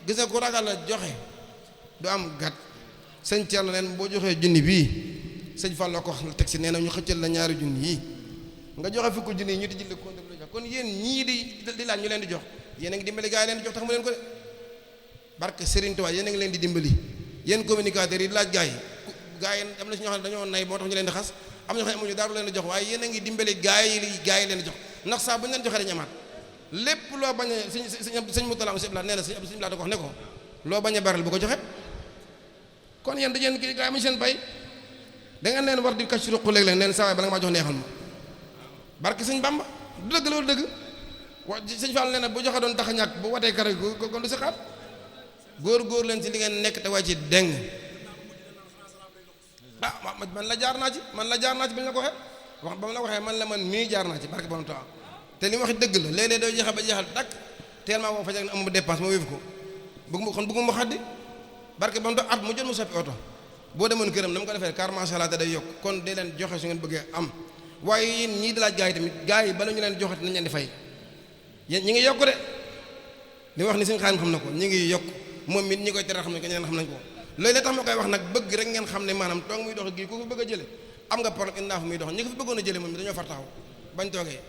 gis nga ku ragal la joxe du am gat sëñ Thierno leen boo joxee junni bii sëñ Fallou ko wax la teg si nee na ñu xëccal la ñaari junni yi nga joxe fukk junni yi ñu di jël compte lu jox kon yéen ñii di laaj ñu leen di jox yéen a ngi dimbali gaa yi leen di jox tax mu leen ko de barke Serigne Touba yéen a ngi leen di dimbali yéen communicateurs yi laaj gaa yi am na si ñoo xam ne dañoo nay moo tax ñu leen di xas am ñoo xam ne amuñu dara leen di jox waaye yéen a ngi dimbali gaa yi leen di jox ndax saa bu ñu leen joxee dañu amaat lépp loo bañ a sëñ Moutala monsieur Bla nee na sëñ Bla da ko wax ne ko loo bañ a baral bu ko joxe kon yéen dañeen kii gaa yi seen bay da ngeen leen war di kacc ruq léeg-léeg neen saa waay bala nga maa jox neexal ma barke sëñ Bamba du dëgg loolu dëgg wa sëñ Fall nee na bu joxe doon tax a ñàkk bu watee kare kon du si xaar góor leen ci li ngeen nekk te waa ci deng man la jaar naa ci bi ñu la ko waxee wax ba mu la waxee man la man mii jaar naa ci barke borom Tuubaa te li mu wax dëgg la léeg-léeg doo jeexal ba jeexal takk tellement moom fajal na am dépense ma wéefu ko bëgguma xaddi barke borom Tuubaa at mu jot mu soppi oto boo demoon këram na mu ko defee car macha Allah te day yokk kon dee leen joxe su ngeen bëggee am waaye yéen ñii di laaj gaa yi tamit gaa yi bala ñu leen joxati nañ leen di fay yéen ñi ngi yokk de li wax ni suñu xaalim xam na ko ñi ngi yokk moom it ñi koy teral xam nañ ko ñeneen xam nañ ko loolu la tax ma koy wax nag bëgg rek ngeen xam ne maanaam toog muy dox gii ku fi bëgg a jële am nga problème indi naa fu muy dox ñi ko fi bëggoon a jële moom dañoo far taxaw bañ toogee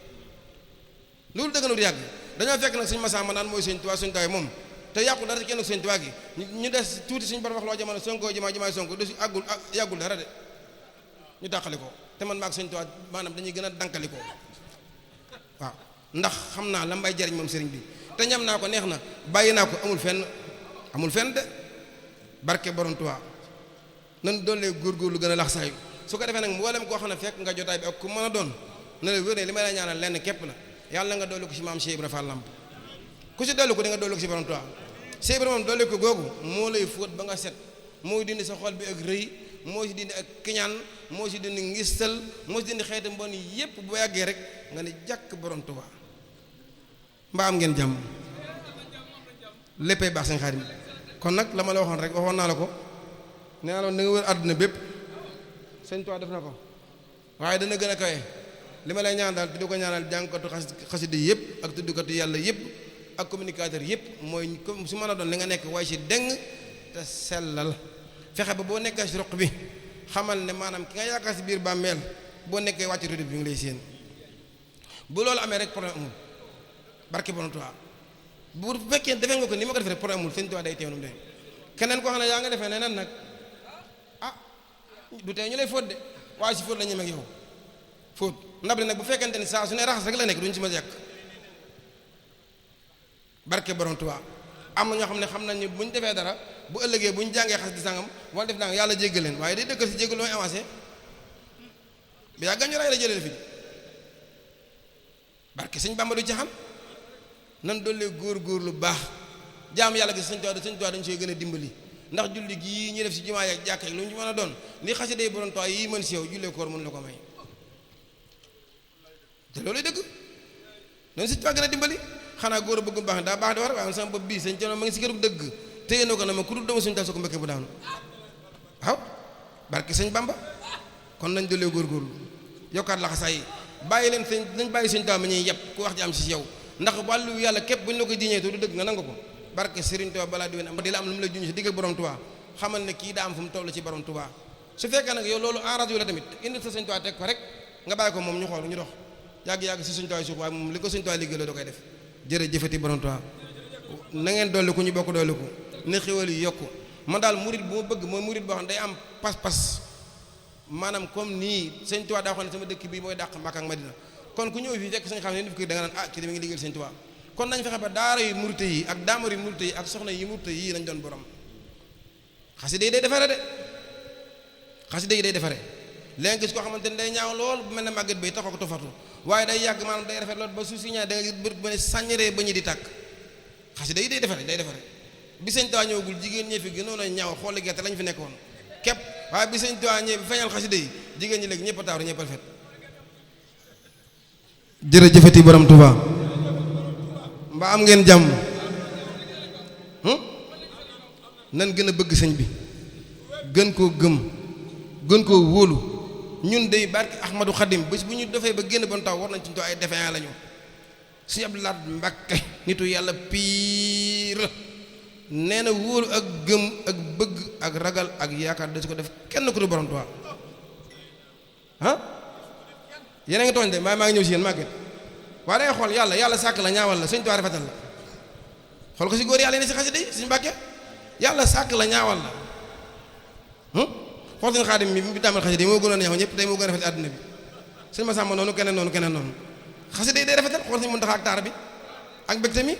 loolu dëgg na du yàgg dañoo fekk nag suñu masamba naan mooy sëñ Tuubaa suñu tawaay moom te yàqul dara ci kenn sëñ Tuubaa gi ñu des tuuti suñu borom wax loo jamono Sonko jamaay Sonko du si àggul yàggul dara de ñu tàqali ko te man maag sëñ Tuubaa maanaam dañuy gën a dankali ko waaw ndax xam naa la may jariñ moom sëriñ bi te ñam naa ko neex na bàyyi naa ko amul fenn de barke borom Tuubaa nan doole góorgóorlu gën a lax saayu su ko defee nag mboolem koo xam ne fekk nga jotaay bi ak ku mën a doon na la wér ne li may la ñaanal lenn képp la yàlla nga dolli ko ci maam Cheikh Ibra Fall Lamp ku ci dolli ko di nga dolli ko ci borom Tuubaa Cheikh Ibra moom dolli ko googu moo lay fóot ba nga set mooy dindi sa xol bi ak rëy moo si dindi ak kiñaan moo si dindi ngistal moo si dindi xeeti mbon yépp bu yàggee rek nga ne jàkk borom Tuubaa mbaa am ngeen jàmm léppay baax seen xarit kon nag la ma la waxoon rek waxoon naa la ko nee naa la da nga wër àdduna bépp sëñ Tuubaa def na ko waaye dana gën a kawe li ma lay ñaan daal di ko ñaanal jàngkatu xasida yëpp ak tuddkatu yàlla yëpp ak communicateur yëpp mooy su mën a doon li nga nekk waaye si deng te sellal fexe ba boo nekkee si roq bi xamal ne maanaam ki nga yaakaar si biir bàmmeel boo nekkee wàcc rëdd bi ngi lay séen bu loolu amee rek problème amul barke borom Tuubaa bu fekkee defee nga ko ni ma ko defee rek problème amul sëñ Tuubaa day teew nu mu de keneen koo xam ne yaa nga defee neneen nag du tey ñu lay fóot de waaye si fóot la ñuy mag yow fóot ndab li nag bu fekkente ni saa su ne raxas rek la nekk duñ si ma yàq barke borom Tuubaa am na ñoo xam ne xam nañ ni buñ defee dara bu ëllëgee buñ jàngee xas di sangam wala def naa yàlla jéggal leen waaye day dëkkal si jéggal looy avancé bi yaa gañu ray la jëlee fi barke sëñ Bamba du jaxam nan dollee góor lu baax jaam yàlla gi sëñ Tuubaa dañ sooy gën a dimbali ndax julli gii ñuy def si jumaa ak jàkka lu ñu mën a doon li xasida yi borom Tuubaa yi mën si yow jullee koor mënu la ko may te loolu dëgg noonu sëñ Tuubaa gën a dimbali xanaa góor a bëgg baax daa baax di war waaye sama bopp bii sëñ Tuubaa ma ngi si kërug dëgg téye na ko na ma ku dul doomu suñu tal soo ko mbëkkee bu daanu waaw barke sëñ Bamba kon nañ dollee góorgóorlu yokkaat laxasaa yi bàyyi leen sëñ nañ bàyyi sëñ Tuubaa ma ñuy yàpp ku wax ji am si yow ndax wàllu yàlla képp bu ñu la ko jiñee te du dëgg nga nangu ko barke Serigne Touba balaa di wen am di la am lu mu la junj si digg ak borom Touba xamal ne kii daa am fu mu toll ci borom Touba su fekkee nag yow loolu enragé yu la tamit indi sa sëñ Touba teg ko rek nga bàyyi ko moom ñu xool ñu dox yàgg-yàgg si sëñ Touba suuf waaye moom li ko sëñ Touba liggéey la da koy def jërëjëfati borom Touba na ngeen dolli ko ñu bokk dolli ko ne xéwal yi yokku man daal murid bu ma bëgg mooy murid boo xam ne day am pas-pas maanaam comme nii sëñ Touba daa waxoon ne sama dëkk bii mooy dàq Makka ak Madina kon ku ñëw fii fekk sañ xam ne def ko da nga naan kii dama ngi liggéeyal sëñ Touba kon nañ fexe ba daara yu murte yi ak daamar yu murte yi ak soxna yi murte yi nañ doon borom xasida yi day defare de xasida yi day defare léegi gis koo xamante ne day ñaaw lool bu mel ne màgget bay taxaw ko tofatu waaye day yàgg maanaam day rafet lool ba suuf si ñaar da nga gis bët ba ne sàññaree ba ñu di tàkk xasida yi day defare bi sëñ Tuubaa ñëwagul jigéen ñi fi gënoon a ñaaw xooli gerte lañ fi nekkoon képp waaye bi sëñ Tuubaa ñëw bi feeñal xasida yi jigéen ñi léegi ñëpp a taaru ñëpp a rafet jërëjëfati borom Tuubaa mbaa am ngeen jàmm nan gën a bëgg sëñ bi gën koo gëm gën koo wóolu ñun dey barke Ahmadou Khadim bés bu ñu defee ba génn bon taw war nañ ci too ay defee lañu si Abdou Lahad Mbacké nitu yàlla piir nee na wóolu ak gëm ak bëgg ak ragal ak yaakaar da si ko def kenn ku du borom Tuubaa yéen a ngi tooñ de maa ngi ñëw si yéen màgget waaye dangay xool yàlla sàkk la ñaawal la sëñ Tuubaa rafetal la xool ko si góor yàlla yi ne si xasida yi sëñ Mbàkke yàlla sàkk la ñaawal la xool sëñ Xaadim bi tàmbal xasida yi moo gënoon a ñaaw ñëpp tey moo gën a rafet àdduna bi sëñ Masamba noonu keneen noonu xasida yi day rafetal xool sëñ Muntaxa ak taar bi ak mbégte mi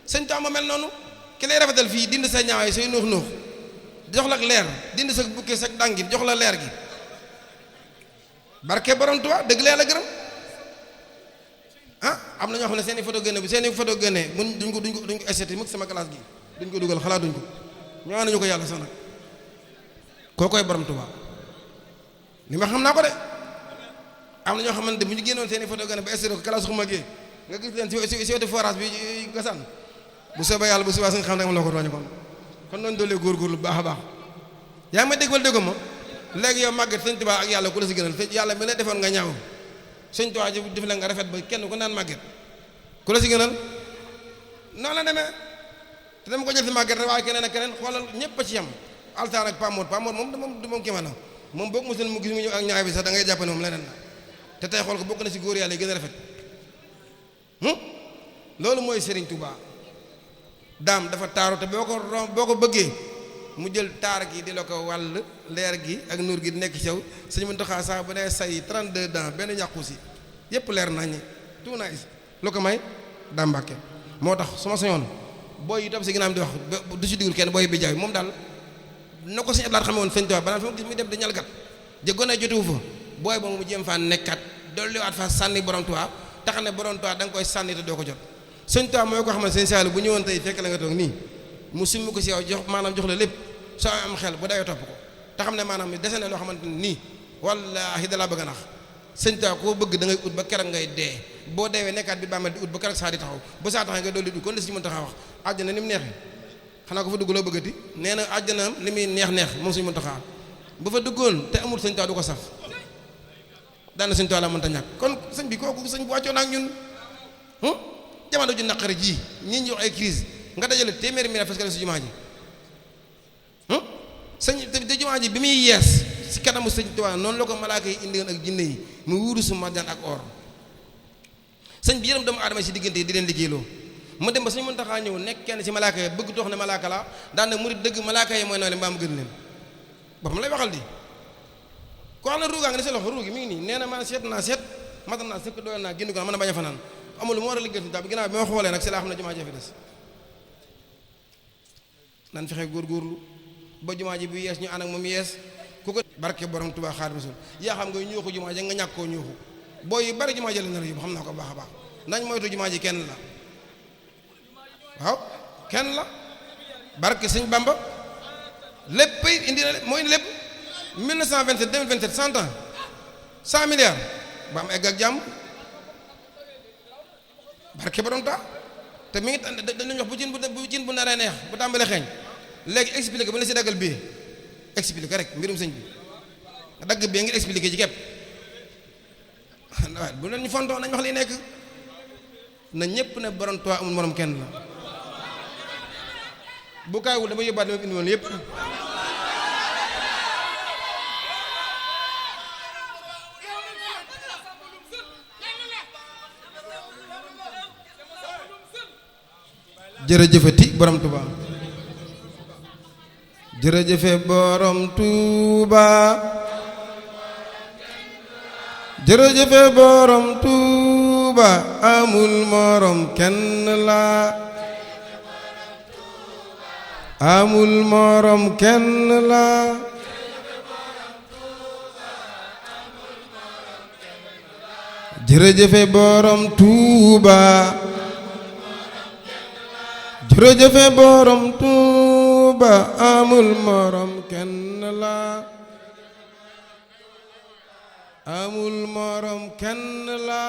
sëñ Tuubaa ma mel noonu ki lay rafetal fii dind sa ñaawaay say nuux jox la ak leer dind sa bukkee sa dàngin jox la leer gi barke borom Tuubaa dëgg la yàlla gërëm am na ñoo xam ne seen i photo génne bi seen i photo génne mun duñ ko esthétique mukk sama classe gi duñ ko dugal xalaatuñ ko ñoo nañu ko yàlla sax nag koo koy borom Tuubaa li ma xam naa ko de am na ñoo xamante bu ñu génnoon seen i photo gane ba estero kala suxuma gee nga gis leen si wetu forage bi gasaan bu soobee yàlla bu subaa suñu xam ne am loo ko tooñe kon noonu doolee góorgóorlu bu baax a baax yaa ngi may dégg wala déggoo ma léegi yow màgget sëñ Tuubaa ak yàlla ku la si gënal yàlla mi la defoon nga ñaaw sëñ Tuubaa ji def la nga rafet ba kenn ku naan màgget ku la si gënal noonu la demee te dama ko jël si màgget rek waaye keneen ak keneen xoolal ñëpp a ci yam altaan ak pamoot moom kii maanaam moom boog mosul mu gis mu ñëw ak ñaaw bi sax da ngay jàpp ne moom leneen la te tey xool ko bokk na si góor yàlla yi gën a rafet loolu mooy Serigne Touba daam dafa taaru te boo ko bëggee mu jël taar gi di la ko wàll leer gi ak nuur gi di nekk ci yow Sëñ Muntaxa sax bu dee say 32 dents benn ñàkku si yëpp leer naññi tout nice lu ko may daam Mbàkke moo tax su ma sañoon booy yi topp si ginnaaw di wax du si digul kenn booy bi jaay moom daal na ko Sëñ Abdou xamee woon Sëñ Touba banaan fa ma gis muy dem di ñalgat jëggoon jotuwu fa booy ba mu jéem faa nekkat dolliwaat fa sànni borom Touba tax ne borom Touba da nga koy sànni te doo ko jot Sëñ Touba mooy ko xam ne Sëñ Saalu bu ñëwoon tey fekk la nga toog nii mu simmi ko si yow jox maanaam jox la lépp soo am xel bu dayoo topp ko te xam ne maanaam dese na loo xamante nii wallaahi dalaa bëgg a nax Sëñ Touba koo bëgg da ngay ut ba keroog ngay dee boo deewee nekkaat bi bàmmeel di ut ba keroog saa di taxaw ba saa taxaw nga dool di ut kon la si mën taxaa wax àjjana ni mu neexee xanaa ko fa dugg loo bëggati nee na àjjana li muy neex moom suñu mën taxaa bu fa duggoon te amul Sëñ Touba du ko saf daana Sëñ Touba la mënta ñàkk kon sëñ bi kooku sëñ bu wàccoon ak ñun jamono ju naqari ji ñi ñu wax ay crise nga dajale téeméeri mi parce que si jumaa ji sëñ te jumaa ji bi muy yees si kanamu Sëñ Touba noonu la ko malaaka yi indi woon ak jinne yi mu wuuru su marjaan ak or sëñ bi yërëm doomu aadama si diggante yi di leen liggéeyloo mu dem ba suñu mën taxaa ñëw nekk kenn si malaaka yi bëgg toox ne malaaka la daan na murid dëgg malaaka yi mooy naa leen mbaa mu gën leen boppam lay waxal di ko xam ne ruugaa nga ne sa loxo ruugi mi ngi nii nee na man seet naa seet matal naa sëkk doyal naa génn ko mën a bañ a fanaan amul mu war a liggéey bi ginnaaw bi ma xoolee nag si laa xam ne jumaa ji fi des nan fexe góorgóorlu ba jumaa ji bu yees ñu ànd ak moom yees ku ko barke borom Tuubaa Xaadimu Rasuul yaa xam nga ñuuxu jumaa ji nga ñàkk koo ñuuxu booy yu bari jumaa ji la nar yóbbu xam naa ko baax a baax nañ moytu jumaa ji kenn la waaw kenn la barke Sëñ Bamba lépp indi na moo indi lépp 1927 2027 100 ans 100 milliards ba am egg ak jàmm barke borom ta te mi ngi dañu wax bu cin bu naree neex bu tàmbalee xeeñ léegi expliqué bu la si daggal bii expliqué rek mbirum sëñ bi dagg bii ngi expliqué ci képp waaye bu leen ñu fontoo nañ wax li nekk na ñëpp ne borom Tuubaa amul morom kenn la bu kaayul dama yóbbaat li ma indi woon yëpp jërëjëfati borom Touba jërëjëfe borom Touba jërëjëfe borom Touba amul morom kenn la amul morom kenn la jërëjëfe borom Touba jërëjëfe borom Touba amul morom kenn la amul morom kenn la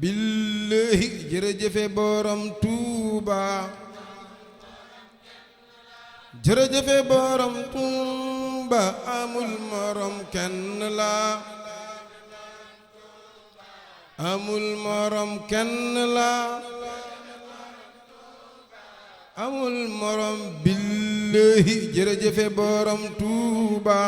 billahi jërëjëfe borom Touba jërëjëfe borom Touba amul morom kenn la amul morom kenn la amul morom billahi jërëjëfe borom Touba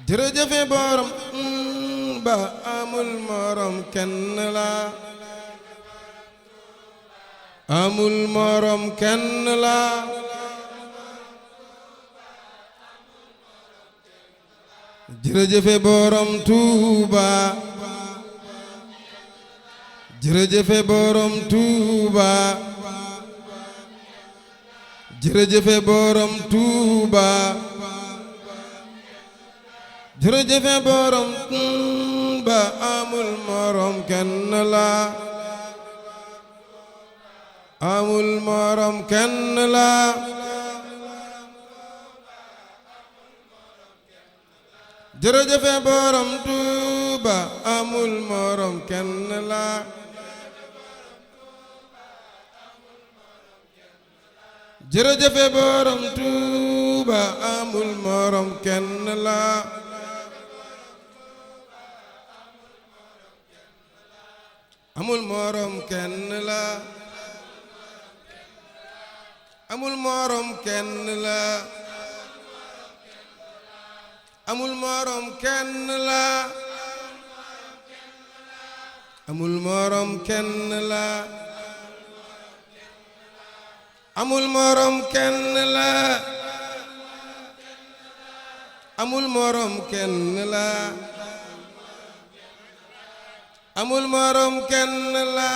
jërëjëfe borom Touba amul morom kenn la amul morom kenn la jërëjëfe borom Touba jërëjëfe borom Touba jërëjëfe borom Touba jërëjëfe borom Touba amul morom kenn la amul morom kenn la jërëjëfe borom Tuuba amul morom kenn la jërëjëfe borom Tuuba amul morom kenn la amul morom kenn la amul morom kenn la amul morom kenn la amul morom kenn la amul morom kenn la amul morom kenn la amul morom kenn la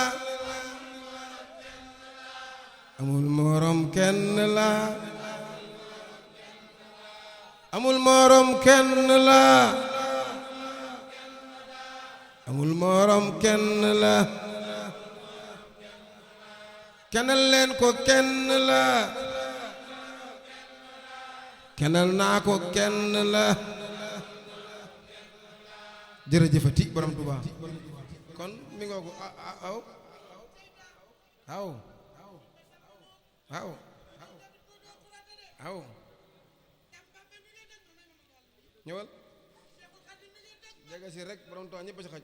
amul morom kenn la amul morom kenn la amul morom kenn la kenal leen ko kenn la kenal naa ko kenn la jërëjëfati borom Tuuba kon mi ngoo ko aw aw aw aw ñëwal jege si rek borom Tuuba ñëpp a si xaj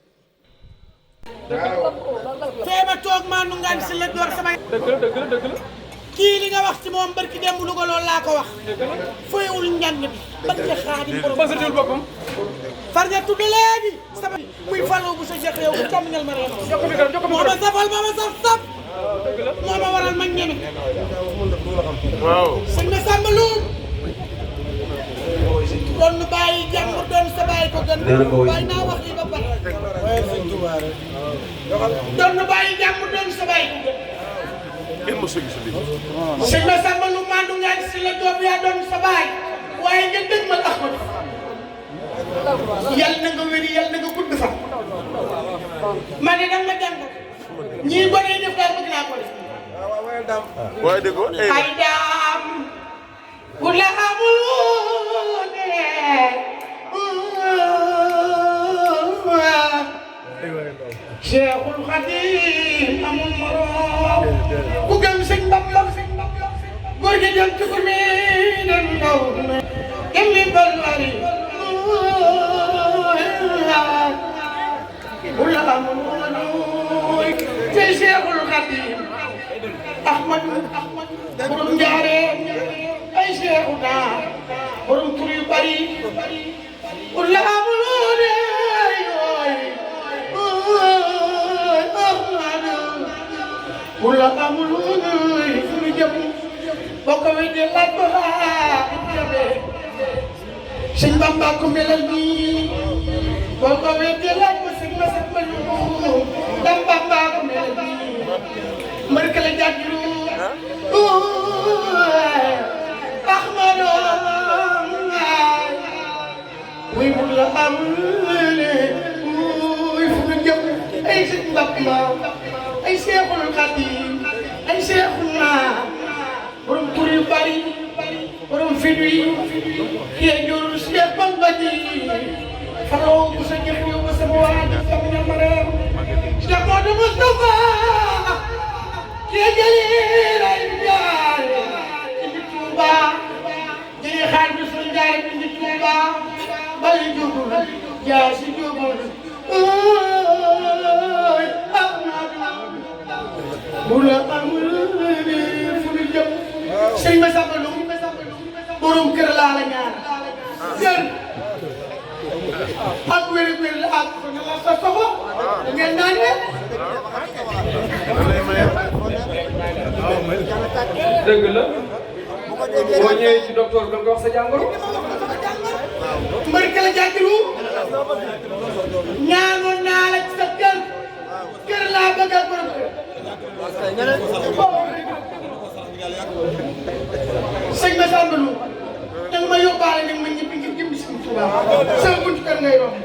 feema toog maa nu ngaan si la door sama dëgg la kii li nga wax ci moom barki démb Louga loolu laa ko wax foyewul njàng bi barki Xaadim borom basatul boppam far ña tudd léegi sama muy faloo bu sa jeex yow bu càmmiñal ma reema moo ma safal moo ma saf saf moo ma waral ma ñeme waaw sëñ ma Samba Loum doon nu bàyyi jàmm doon sa bàyyi ko gën bàyyi naa wax li ba pare doon nu bàyyi jàmm doon sa bàyyi ko gën sëñ ma Samba Loum mandu ngaan si la doom yaa doon sa bàyyi waaye nga dëgg ma Ahmadu yal na nga wéri yal na nga gudd fa ma ne danga ma jàng ñii gone yi def daal bëgg naa ko def waaye dégg nga ay daam ku la amul Cheikhul Khadim amul morom ku gëm sëñ Bamba góor gi dem ci commune ndaw Emi Balmari ku la amul morom ci Cheikhul Khadim Ahmadu borom Njaare ay Cheikhuna borom tur yu bari ku la amul wula amul woon fu ñu jëm boo ko weddee laaj ko sëñ Bamba ko melal nii boo ko weddee laaj ko sëñ ma sëñ ma lu dam Bamba ko melal nii mbër ka la jàddu Ahmadu wuy wula amul fu ñu jëm ay sëñ Bamba ay Seexul Xadiim ay Seexuna borom tur yu bari borom fit wi kii jur Seex Bamba ji faroo bu sa jëf yow ba sama waa ji sama ñam reer Seex Moodu Mustafa kii jëli ray jaar indi Tuuba jëli xaar bi su jaar indi Tuuba bali jugul jaasi jugul wula amul fu ñu jëm sëñ ma Samba Loum borom kër laa la ñaan kër ak wér la ak la sa soxla ngeen naan ne dëgg la boo ñëwee ci docteur da nga wax sa jàngoro mbër ka la jàkkiru ñaanoon naa la ci sa kër laa bëgg a borom kër sëñ ma Samba Loum danga ma yóbbaale ne ma ñibbi ngir jëm si Touba sama buntu kër ngay romb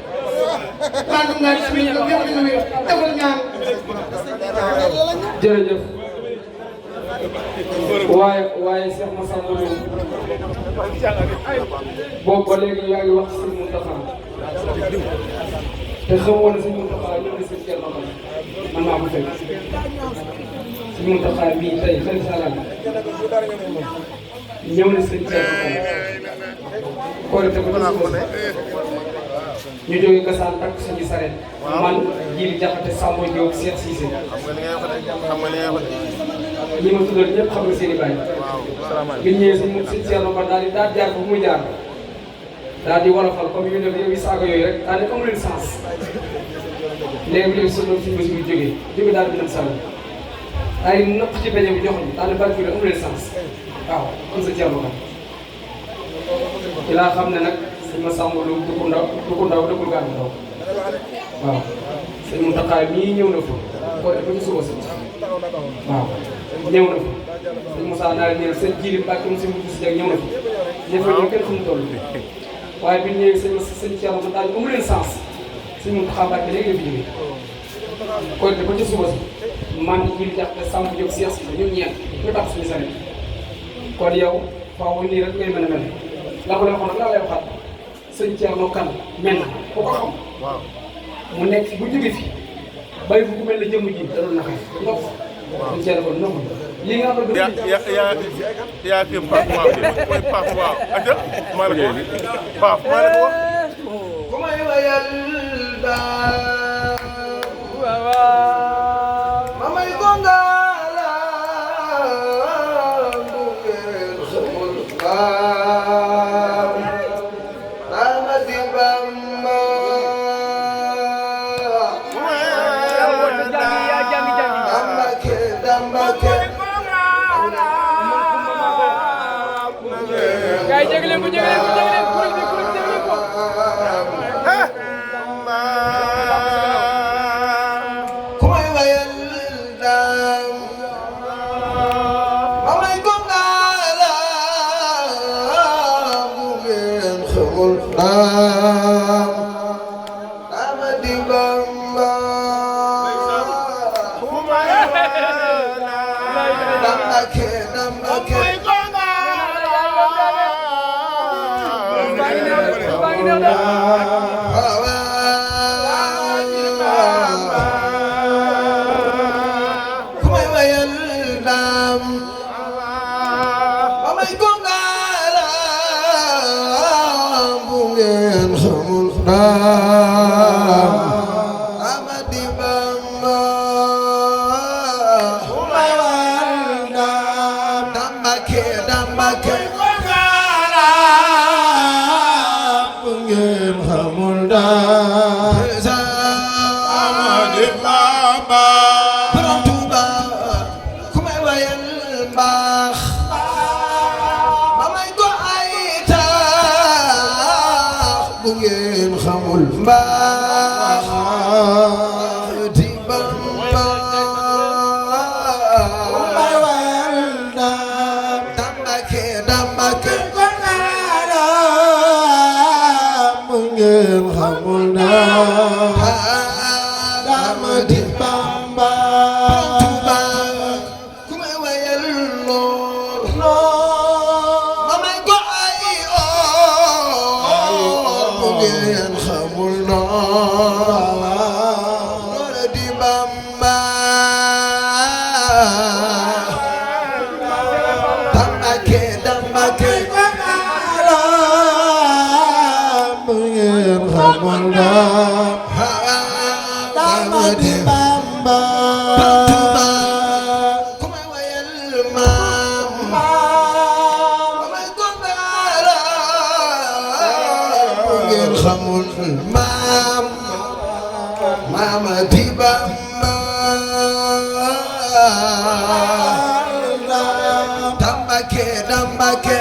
maa ngi naan si biir yow nga wér defal ñaan jërëjëf waaye Cheikh Massamba Loum boobu ba léegi yaa ngi wax si Mountakha te xamoon na suñu Mountakha ñëw na seen kër ba man maa ko fekk suñu Mountakha bii tey xëy na saa ñëw na seen kër ba korite ko ñu jógee Gassane takk suñu saret man Djily Diakhaté Samba Diop Cheikh Cissé ñi ma tuddal ñëpp xam nga seen i bàyyi bi ñu ñëwee si Thierno Ba daal di jaar foofu muy jaar daal di wolofal comme yu def yow saaga yooyu rek daal di amu leen sens léegi léegi suñu bés bu jógee daal di dem sàll ay nëpp ci peñe bi joxoon daal di bari fii amu leen sens waaw am sa Thierno Ba ci laa xam ne nag sëñ ma sàmm lu du ko ndaw dëkkul gàtt ndaw waaw sëñ Mountakha mii ñëw na fa ko def ba ci suba si waaw ñëw na fa sëñ Moussa naa leen seen Djily Mbacke mu si mujj si jag ñëw na fa ñëpp ñoo kenn xamu toll waaye bi ñu ñëwee sëñ Thierno ba daal amu leen sens sëñ Mountakha Mbacke léegi la fi jógee ko def ba ci suba si man Djily Diakhaté Samba Diop Cheikh si ñun ñeent ñu tax suñu sane kon yow faaw nii rek ngay mën a mel la ko lay waxoon nag laa lay waxaat sëñ Thierno Kane mel na ku ko xam mu nekk bu jóge fi bay bu ku mel ne jëmm ji da doon naxee ndox sëñ Thierno kon ndox li nga xam ne yaa kii Pape waaw mooy Pape waaw aja maa la ko wax Pape maa la ko wax ku may wayal ma may gongaala bu ngeen xamul Kay jégaleen ko kuréel bi ko ku may wayal daam ma may gongaala bu ngeen xamul dama di Bamba dambake ku may wayal daam ma may gongaala bu ngeen xamul dama di Bamba ku may wayal daam dambake bu ngeen xamul daam Amady Bamba Borom Tuuba ku may wayal mbaax ma may ko ay taax bu ngeen xamul mbaax di Bamba ku may wayal daam dambake bu ngeen xamul daam Amady Bamba Tuuba ku may wayal lool ma may ko ay bu ngeen xamul lool di Bamba dambake bu ngeen xamul lool Amady Bamba Tuuba ku may wayal maam ma may gongaala bu ngeen xamul maam Amady Bamba dambake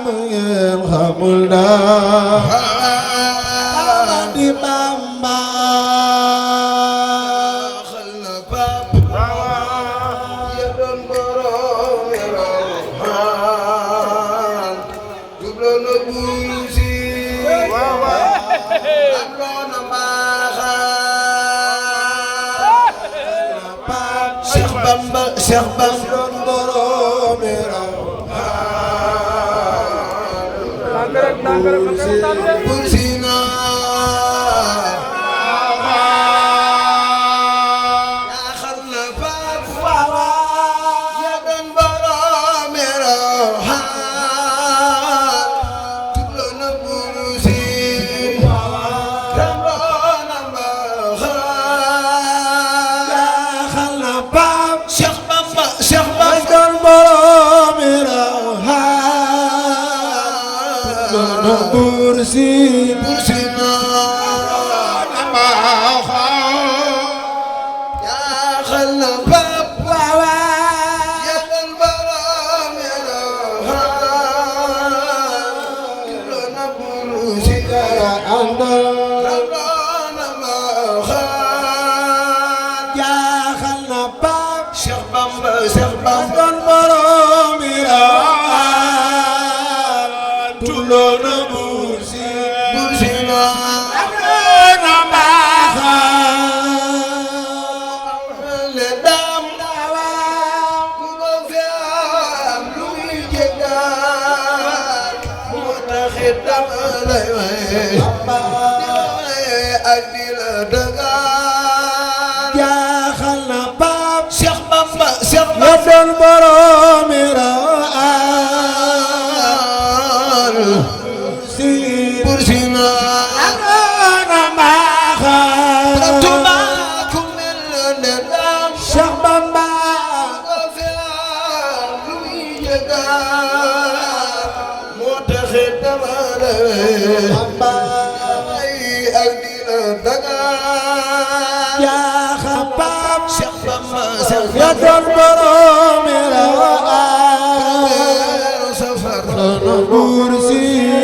bu ngeen xamul Amady Bamba xal na pap ya doon borom Rawaan jublo na buusi am loona mbaaxaan Cheikh Bamba doon borom Rawaan Bursina Bursina nama ya xalna bab wawa ya dan baram ya kilona bursina andal nama ya xalna bab Cheikh Bamba dan baram ya tulona Yadon boromira Bursina ana maha Tuba kumel nedam Cheikh Bamba luy jaga moo taxit damale Bamba ay ak di la daga ya xabab Cheikh Bamba Yadon boromira safar Bursina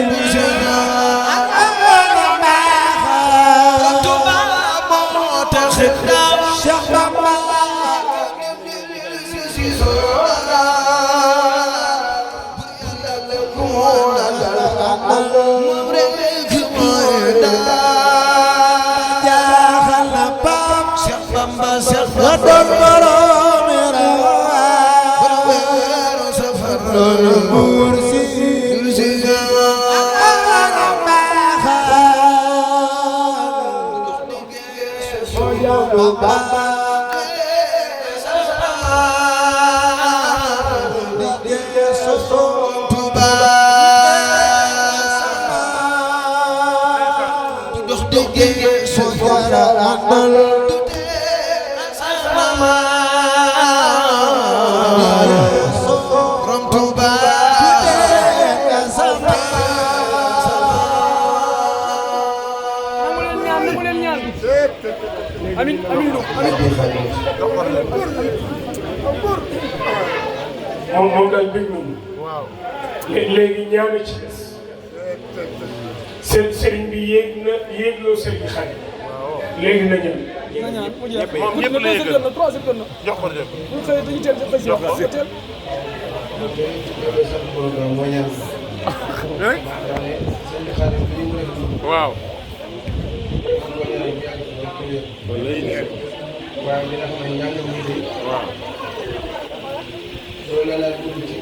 Cheikh Bamba Yadon boromira safar Bursina amin amin lu moom daal bëgg nañu léegi ñaanu ci des seen sëriñ bi yéegloo sëriñ xale léegi na ñaan moom ñëpp la yëgal jox ko def waaw waaye li nga xam ne ñàng ñi de waaw loolu la dugg ci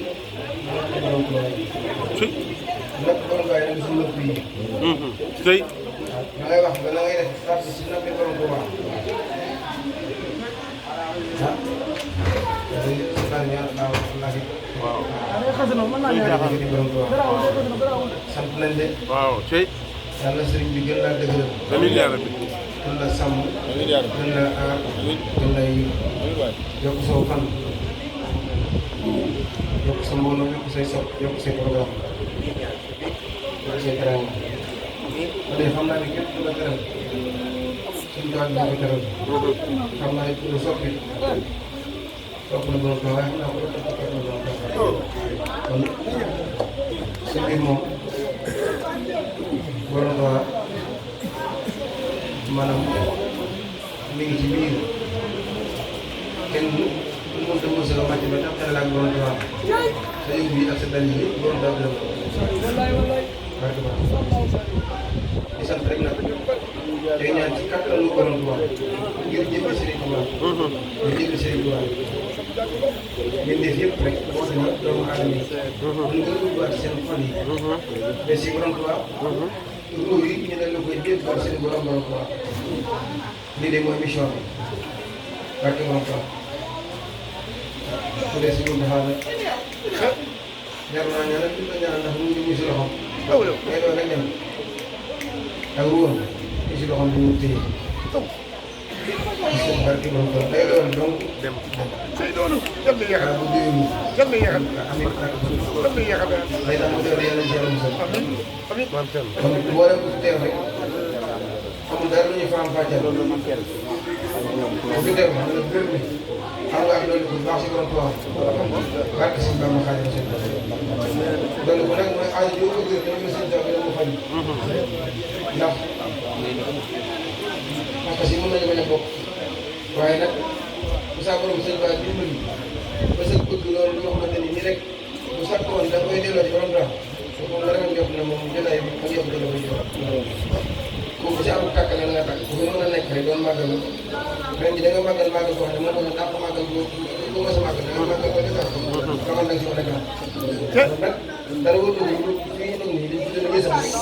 lépp borom gaay yi si nëpp yi tey da ngay wax da ngay def fàtte si nëpp borom ko wax waaw sant nañ de waaw tey yàlla sëriñ bi gën laa dëgëral amiin yaa rabbi gën la sàmm gën la aar gën la yokk soo fan yokk sa mbooloo yokk say sopp yokk say programme yokk say teranga ma de xam naa ne képp ku la teral suñu doon dina ko teral xam naa ne ku la soppi sopp na borom ko waaye xam naa ko la topp na borom ko kon sa mbir moom borom ko maanaam mi ngi ci biir kenn mënut a mos a màcc ba tax xel ak borom tubaab sa yóbbu yi ak sa dal yi borom daaw dina ko. di sant rek nag day ñaan ci kattanu borom tubaab ngir jëmmi Serigne Touba. ngir jëmmi Serigne Touba mbindeef yëpp rek woote na doomu aadama yi. ñu gën a duggaat seen xol yi. mais si borom Tuubaa. ruu yi ñu ne la koy dégluwaat seen borom Tuubaa. lii de mooy mission bi. barke borom Tuubaa. su dee si ñun dafa amee. jar naa ñaanal li nga ñaanal ndax mu ngi ñu si loxoom. mais loolu rek dem ak ruum ñu si loxoom bi ñu téye. barke borom Tuubaa day doon donc dem. say doonu jëm ni yaxal bu déwénu. jëm ni yaxal amiin jëm ni yaxal day tax mu teew yàlla ci yàlla musal. amiin amiin kon mboolem ku fi teew rek amul dara lu ñuy faram fàcceel. ku fi teew xam nga béréb bi xam nga ak loolu bu baax si borom Tuubaa. barke si Bamba Xaadimu Rasuul. loolu bu nekk mooy aajo joo ko gër dama ko sëñ Tuubaa dama ko faj. ndax parce que si mën nañu bañ a bokk waaye nag bu saa borom sëñ Tuubaa dimbali ba sa bëgg loolu loo xamante ni nii rek bu sakkoon da koy delloo ci borom daal moom nga demoon jox ne moom jotaay bi ak yokkute la koy jox. kooku si amul tàkkale la nga tàkk bu mën a nekk rek doon màggal ren ji da nga màggal boo xam ne moom la dàq màggal bu mos a màggal da nga màggal ko defar ko xamal nag si mën a gaaw. kon nag dara wóor na ñu fii ñu toog nii dañu tuddee yësam rek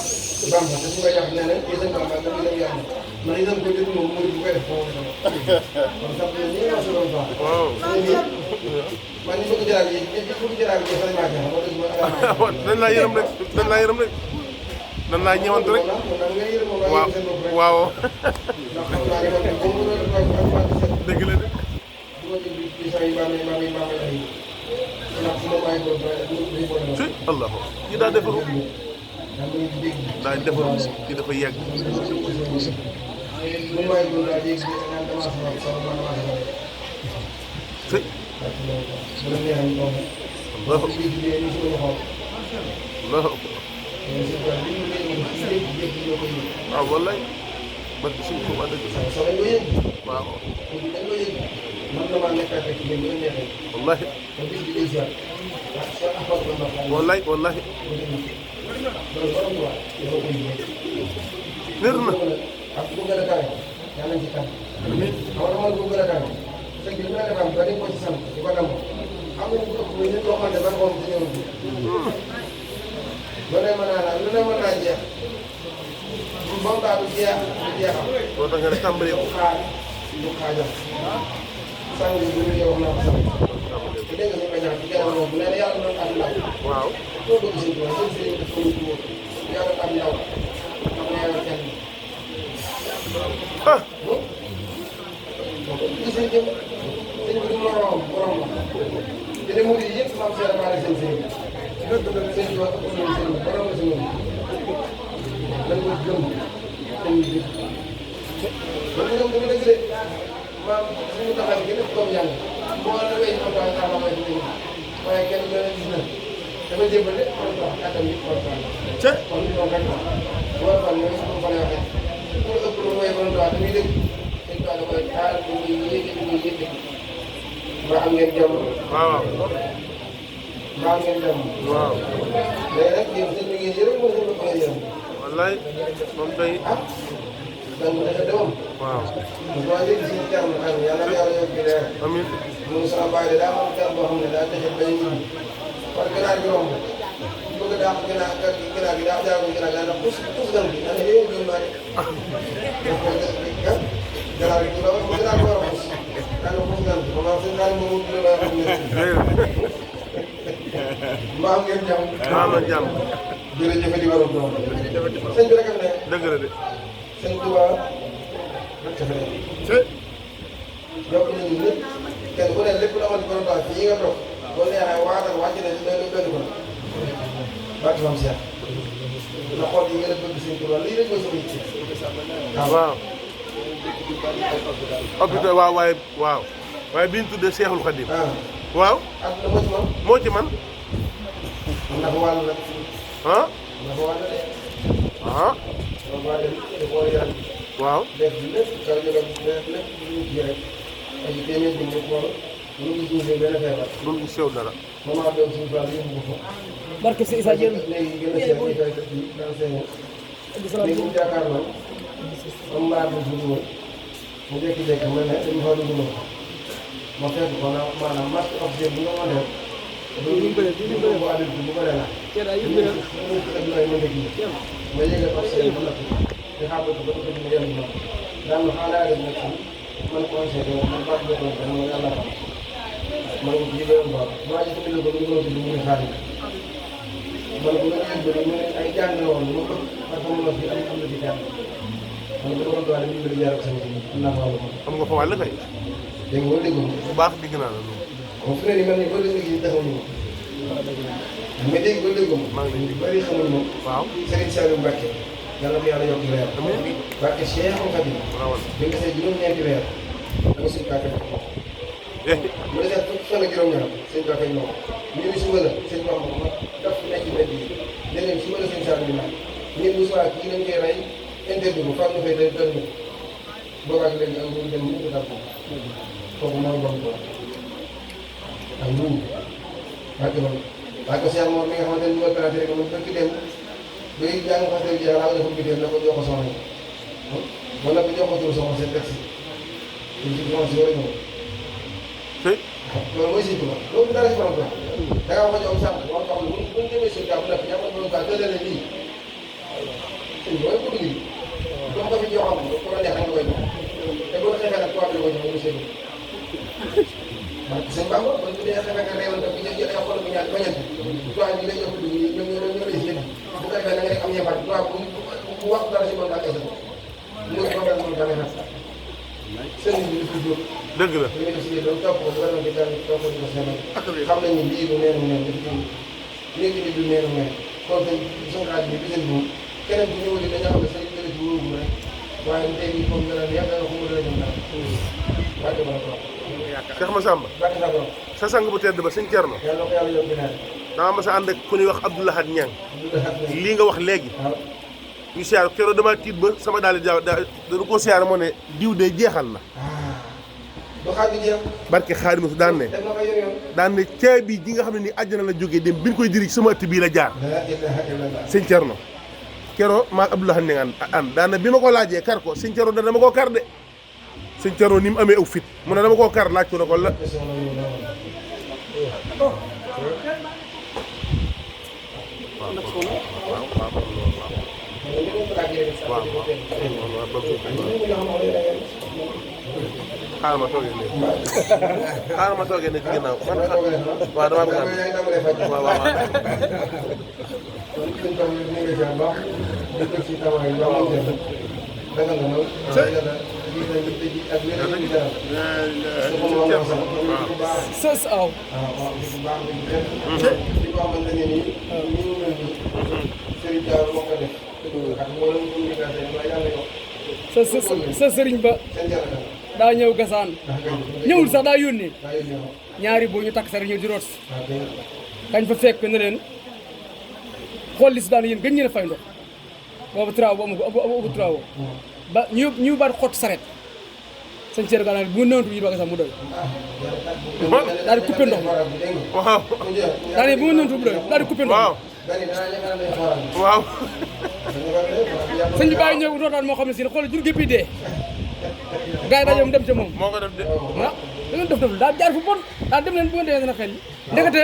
Bamba te su ma jàpp nee na yësam Bamba nga yësam yàlla man yësam ko jot moom mooy bu koy def foofu kon sax ñun ñii ñoo si doon baax. man ñu bëgg jaraab yi bëgg jaraab yi dafa maa jox wala dañ laa yërëm rek dañ laa yërëm rek dañ laa ñëwante rek waaw waaw dëgg la de si allah yi daa defaru daa defaru ki dafa yegg si Allah waaw wallaay man suñ ko wax dëgg waaw wallahi wallahi wallahi wér na lu ne mën naa lu ne mën naa jeex ba mu daal du jeex du jeexam. boo tax nga ne tàmbalee ko. du xaajam. sànq bi bu ñu wax naa ko sànq. te dégg nga suñu bañaat ci gànnaaw moom bu ne yàlla doon am ndaw. waaw. soo bëgg suñu tool soo gisee def ko lu tuur yàlla am ndaw xam nga yàlla kenn. ah. gis nga jëm sëñ bi du moroom borom la. te de murid yi yëpp maam Cheikh Bara seen sëñ bi. sëñ bi wax dëgg sëñ bi borom la si moom. dañ ko gëm dañ ñu dégg. man de dama dëgg de maam suñu taxaw bi gën a doom yàlla boo la wéy xam naa saa ma dégg waaye kenn gën a gis na dafa jébbale man ko wax kàttan bi kon kon kon rek boo fan ñoom suñu fan waxee pour ëpp lu mooy bon droit dañuy dégg dañ ko da koy taal bu muy yëkkati ba am ngeen jàmm waaw. ba am ngeen jàmm waaw. léegi nag yéen seen liggéey yërëm moo seen bopp nga yërëm wallaay moom kay. ah donc dafa demoon waaw. maa ngi suñu terme xam yàlla na yàlla yokk leer amiin. moom sama baay de daa am terme boo xam ne daa defe bay ñibbi par ganaar gi romb bëgg daa ganaar gi daa jaar ko ganaar daa ndax tous gan bi daa ne yow gën naa de ganaar gi la wax ganaar gi war a pus daa ne pus gan bi maanaam seen daal moom la laa xam ne mbaa ngeen jàmm maa ma jàmm. jërëjëf di waroon doon sëñ bi rek am ne dëgg la de. sëñ Tuubaa rek dafa ne yokk nañu ñëpp kenn ku ne lépp lu amoon borom daal fii nga toog boo neexee waatal wàcc na ci doy ko barke Maam Cheikh na xool yi nga def bëgg sëñ Tuubaa lii rek mooy sama yitte waaw. hôpital waaw waaye waaw waaye bi ñu tuddee Cheikhul Khadim. waaw. ak na moo ci man moo ci man. ndax wàll la ah. ndax wàll de ah. loolu waa dem di xool yaram waaw. def lépp ka jógal def lépp lu ñu kii rek ay téeméer bi ñu xool ñu ngi suufee benn feebar loolu ñu sew dara. moment doom suñu toile yóbbu ko fa barke si Issa Diène léegi gën a seet ñu fay def ci dans seen léegi ñu jàkkaarloo comme mbaar bi suñu woon mu jékki-jékki mel ne dañu fa dugg noonu ma fekk ko maanaam marché officiel bi nga mën a def bu bu adulte bu ko dee la ma yëgal officiel bu noppi di xam ko ba ko dina yem ma daan ma xaaraa def nag man conseil man baax na ko dama yàlla xam man ko jigéen ba maa ci ko ñu ko ci mu xaar man bu nga yëg mu ne ay jàng la woon ma ko parce que mo fi am na ci jàng man ko doon doole ñu jaar ak sama ci am naa fa am nga fa wàll kay dégg nga dégg bu baax digg naa la loolu moom frère yi man ni bëri liggéey taxaw ñu mais dégg nga dégg ma maa ngi leen di bëri xamul moom waaw Serigne Saliou Mbacké yàlla ko yàlla yokk leer Mbacké Cheikh Khadim rawal bi nga see juróom-ñeenti weer dama suñu kàkk mu desee fukki fan ak juróom-ñaar sëñ Ba koy ñëw ñu ni suba la sëñ Ba ma daf nekk ci mbedd yi léeg-léeg suba la sëñ Saliou di naan ñun bu soir kii dañ koy rey interview bu far na fay day doon ñu boobaak léegi am ñu dem mu ko dal ko kooku mooy bon ko ak nguur wàcc moom wàcc Cheikh moom mi nga xamante ni mooy opérateur rek moom bëgg dem bay jàng xamante ni yàlla dafa biteel na ko jox ko soxna yi wala bi jox ko tur soxna seen taxi ñu ci commencé war a ñëw loolu mooy surtout loolu dara si borom da ngaa wax ak sànq wax xam ne bu ñu demee suñu kàddu nag ñaata borom kaa tëddee lii suñ mooy ko dugg donc dafa joo xam ne ko la neex nga koy jox te boo xeexee nag tubaab bi la ko jox mu seen parce que sëñ Bamba ba ñu dee xeexee nga réewal tam bi ñu jël ay xol bu ñaan bañante tubaab bi lay jox dugg ñoom ñoo lay yëpp bu ko defee da nga am ñeefaat tubaab bu wax dara si borom kaa kese mu ngi problème moom da ngay nag sëriñ bi dafa jóg dëgg la ñu ngi si doon topp ko war na di daal topp ko seen xam nañ ni lii du neenu neen dafa nekk ni du neenu neen kon tey suñu rajo bi biseen moom keneen bu ñëwee dañoo xam ne say jële ci wóobu rek waaye tey bii comme nga naan yàlla na ko mu dara ñoom daal wàcce bala trop Cheikh Massamba wàcce sa borom sa sang bu tedd ba sëñ Thierno yàlla ko yàlla yóbbu naan dama mas a ànd ak ku ñuy wax Abdoulahad Niang lii nga wax léegi waaw ñu siyaar keroog dama tiit ba sama daal di dañu ko siyaar moo ne diw de jeexal na du xaar bi jeex barke Xaadimu daan ne def na ko yor yoon daan ne caabi ji nga xam ne ni àjjana la jógee dem bi ñu koy diri ci sama ëtt bii la jaar la ilaha illallah sëñ Thierno keroog maa Abdoulahad Niang ànd daan ne bi ma ko laajee kar ko sëñ Thierno dama koo kar de sëñ Thierno ni mu amee aw fit mu ne dama koo kar laaj ko ne ko la question la ñu xaaral ma toogee ne xaaral ma toogee ne ci ginnaaw man waaw damaa bëgg a waaw waaw sës aw sa sëriñ ba daa ñëw gasaan ñëwul sax daa yónnee ñaari boo ñu takk sar ñëw di root kañ fa fekk ne leen xool li si daan yéen gën ngeen a fay ndox boobu travaux amu travaux ba ñu baat xott saret sëñ Thierno Gana bu nëwantu yi doog a sax mu doy daal di coupé ndox mi waaw daal di bu ma nëwantu mu doy daal di coupé ndox waaw mi waaw sëñ bi bàyyi ñëw rootaan moo xam ne si ne xoolal jur gépp yi dee gars yi dañoo dem ca moom moo ko def de ah da ngeen def daal jaar fu bon daal dem leen bu ngeen demee dana xel ndekete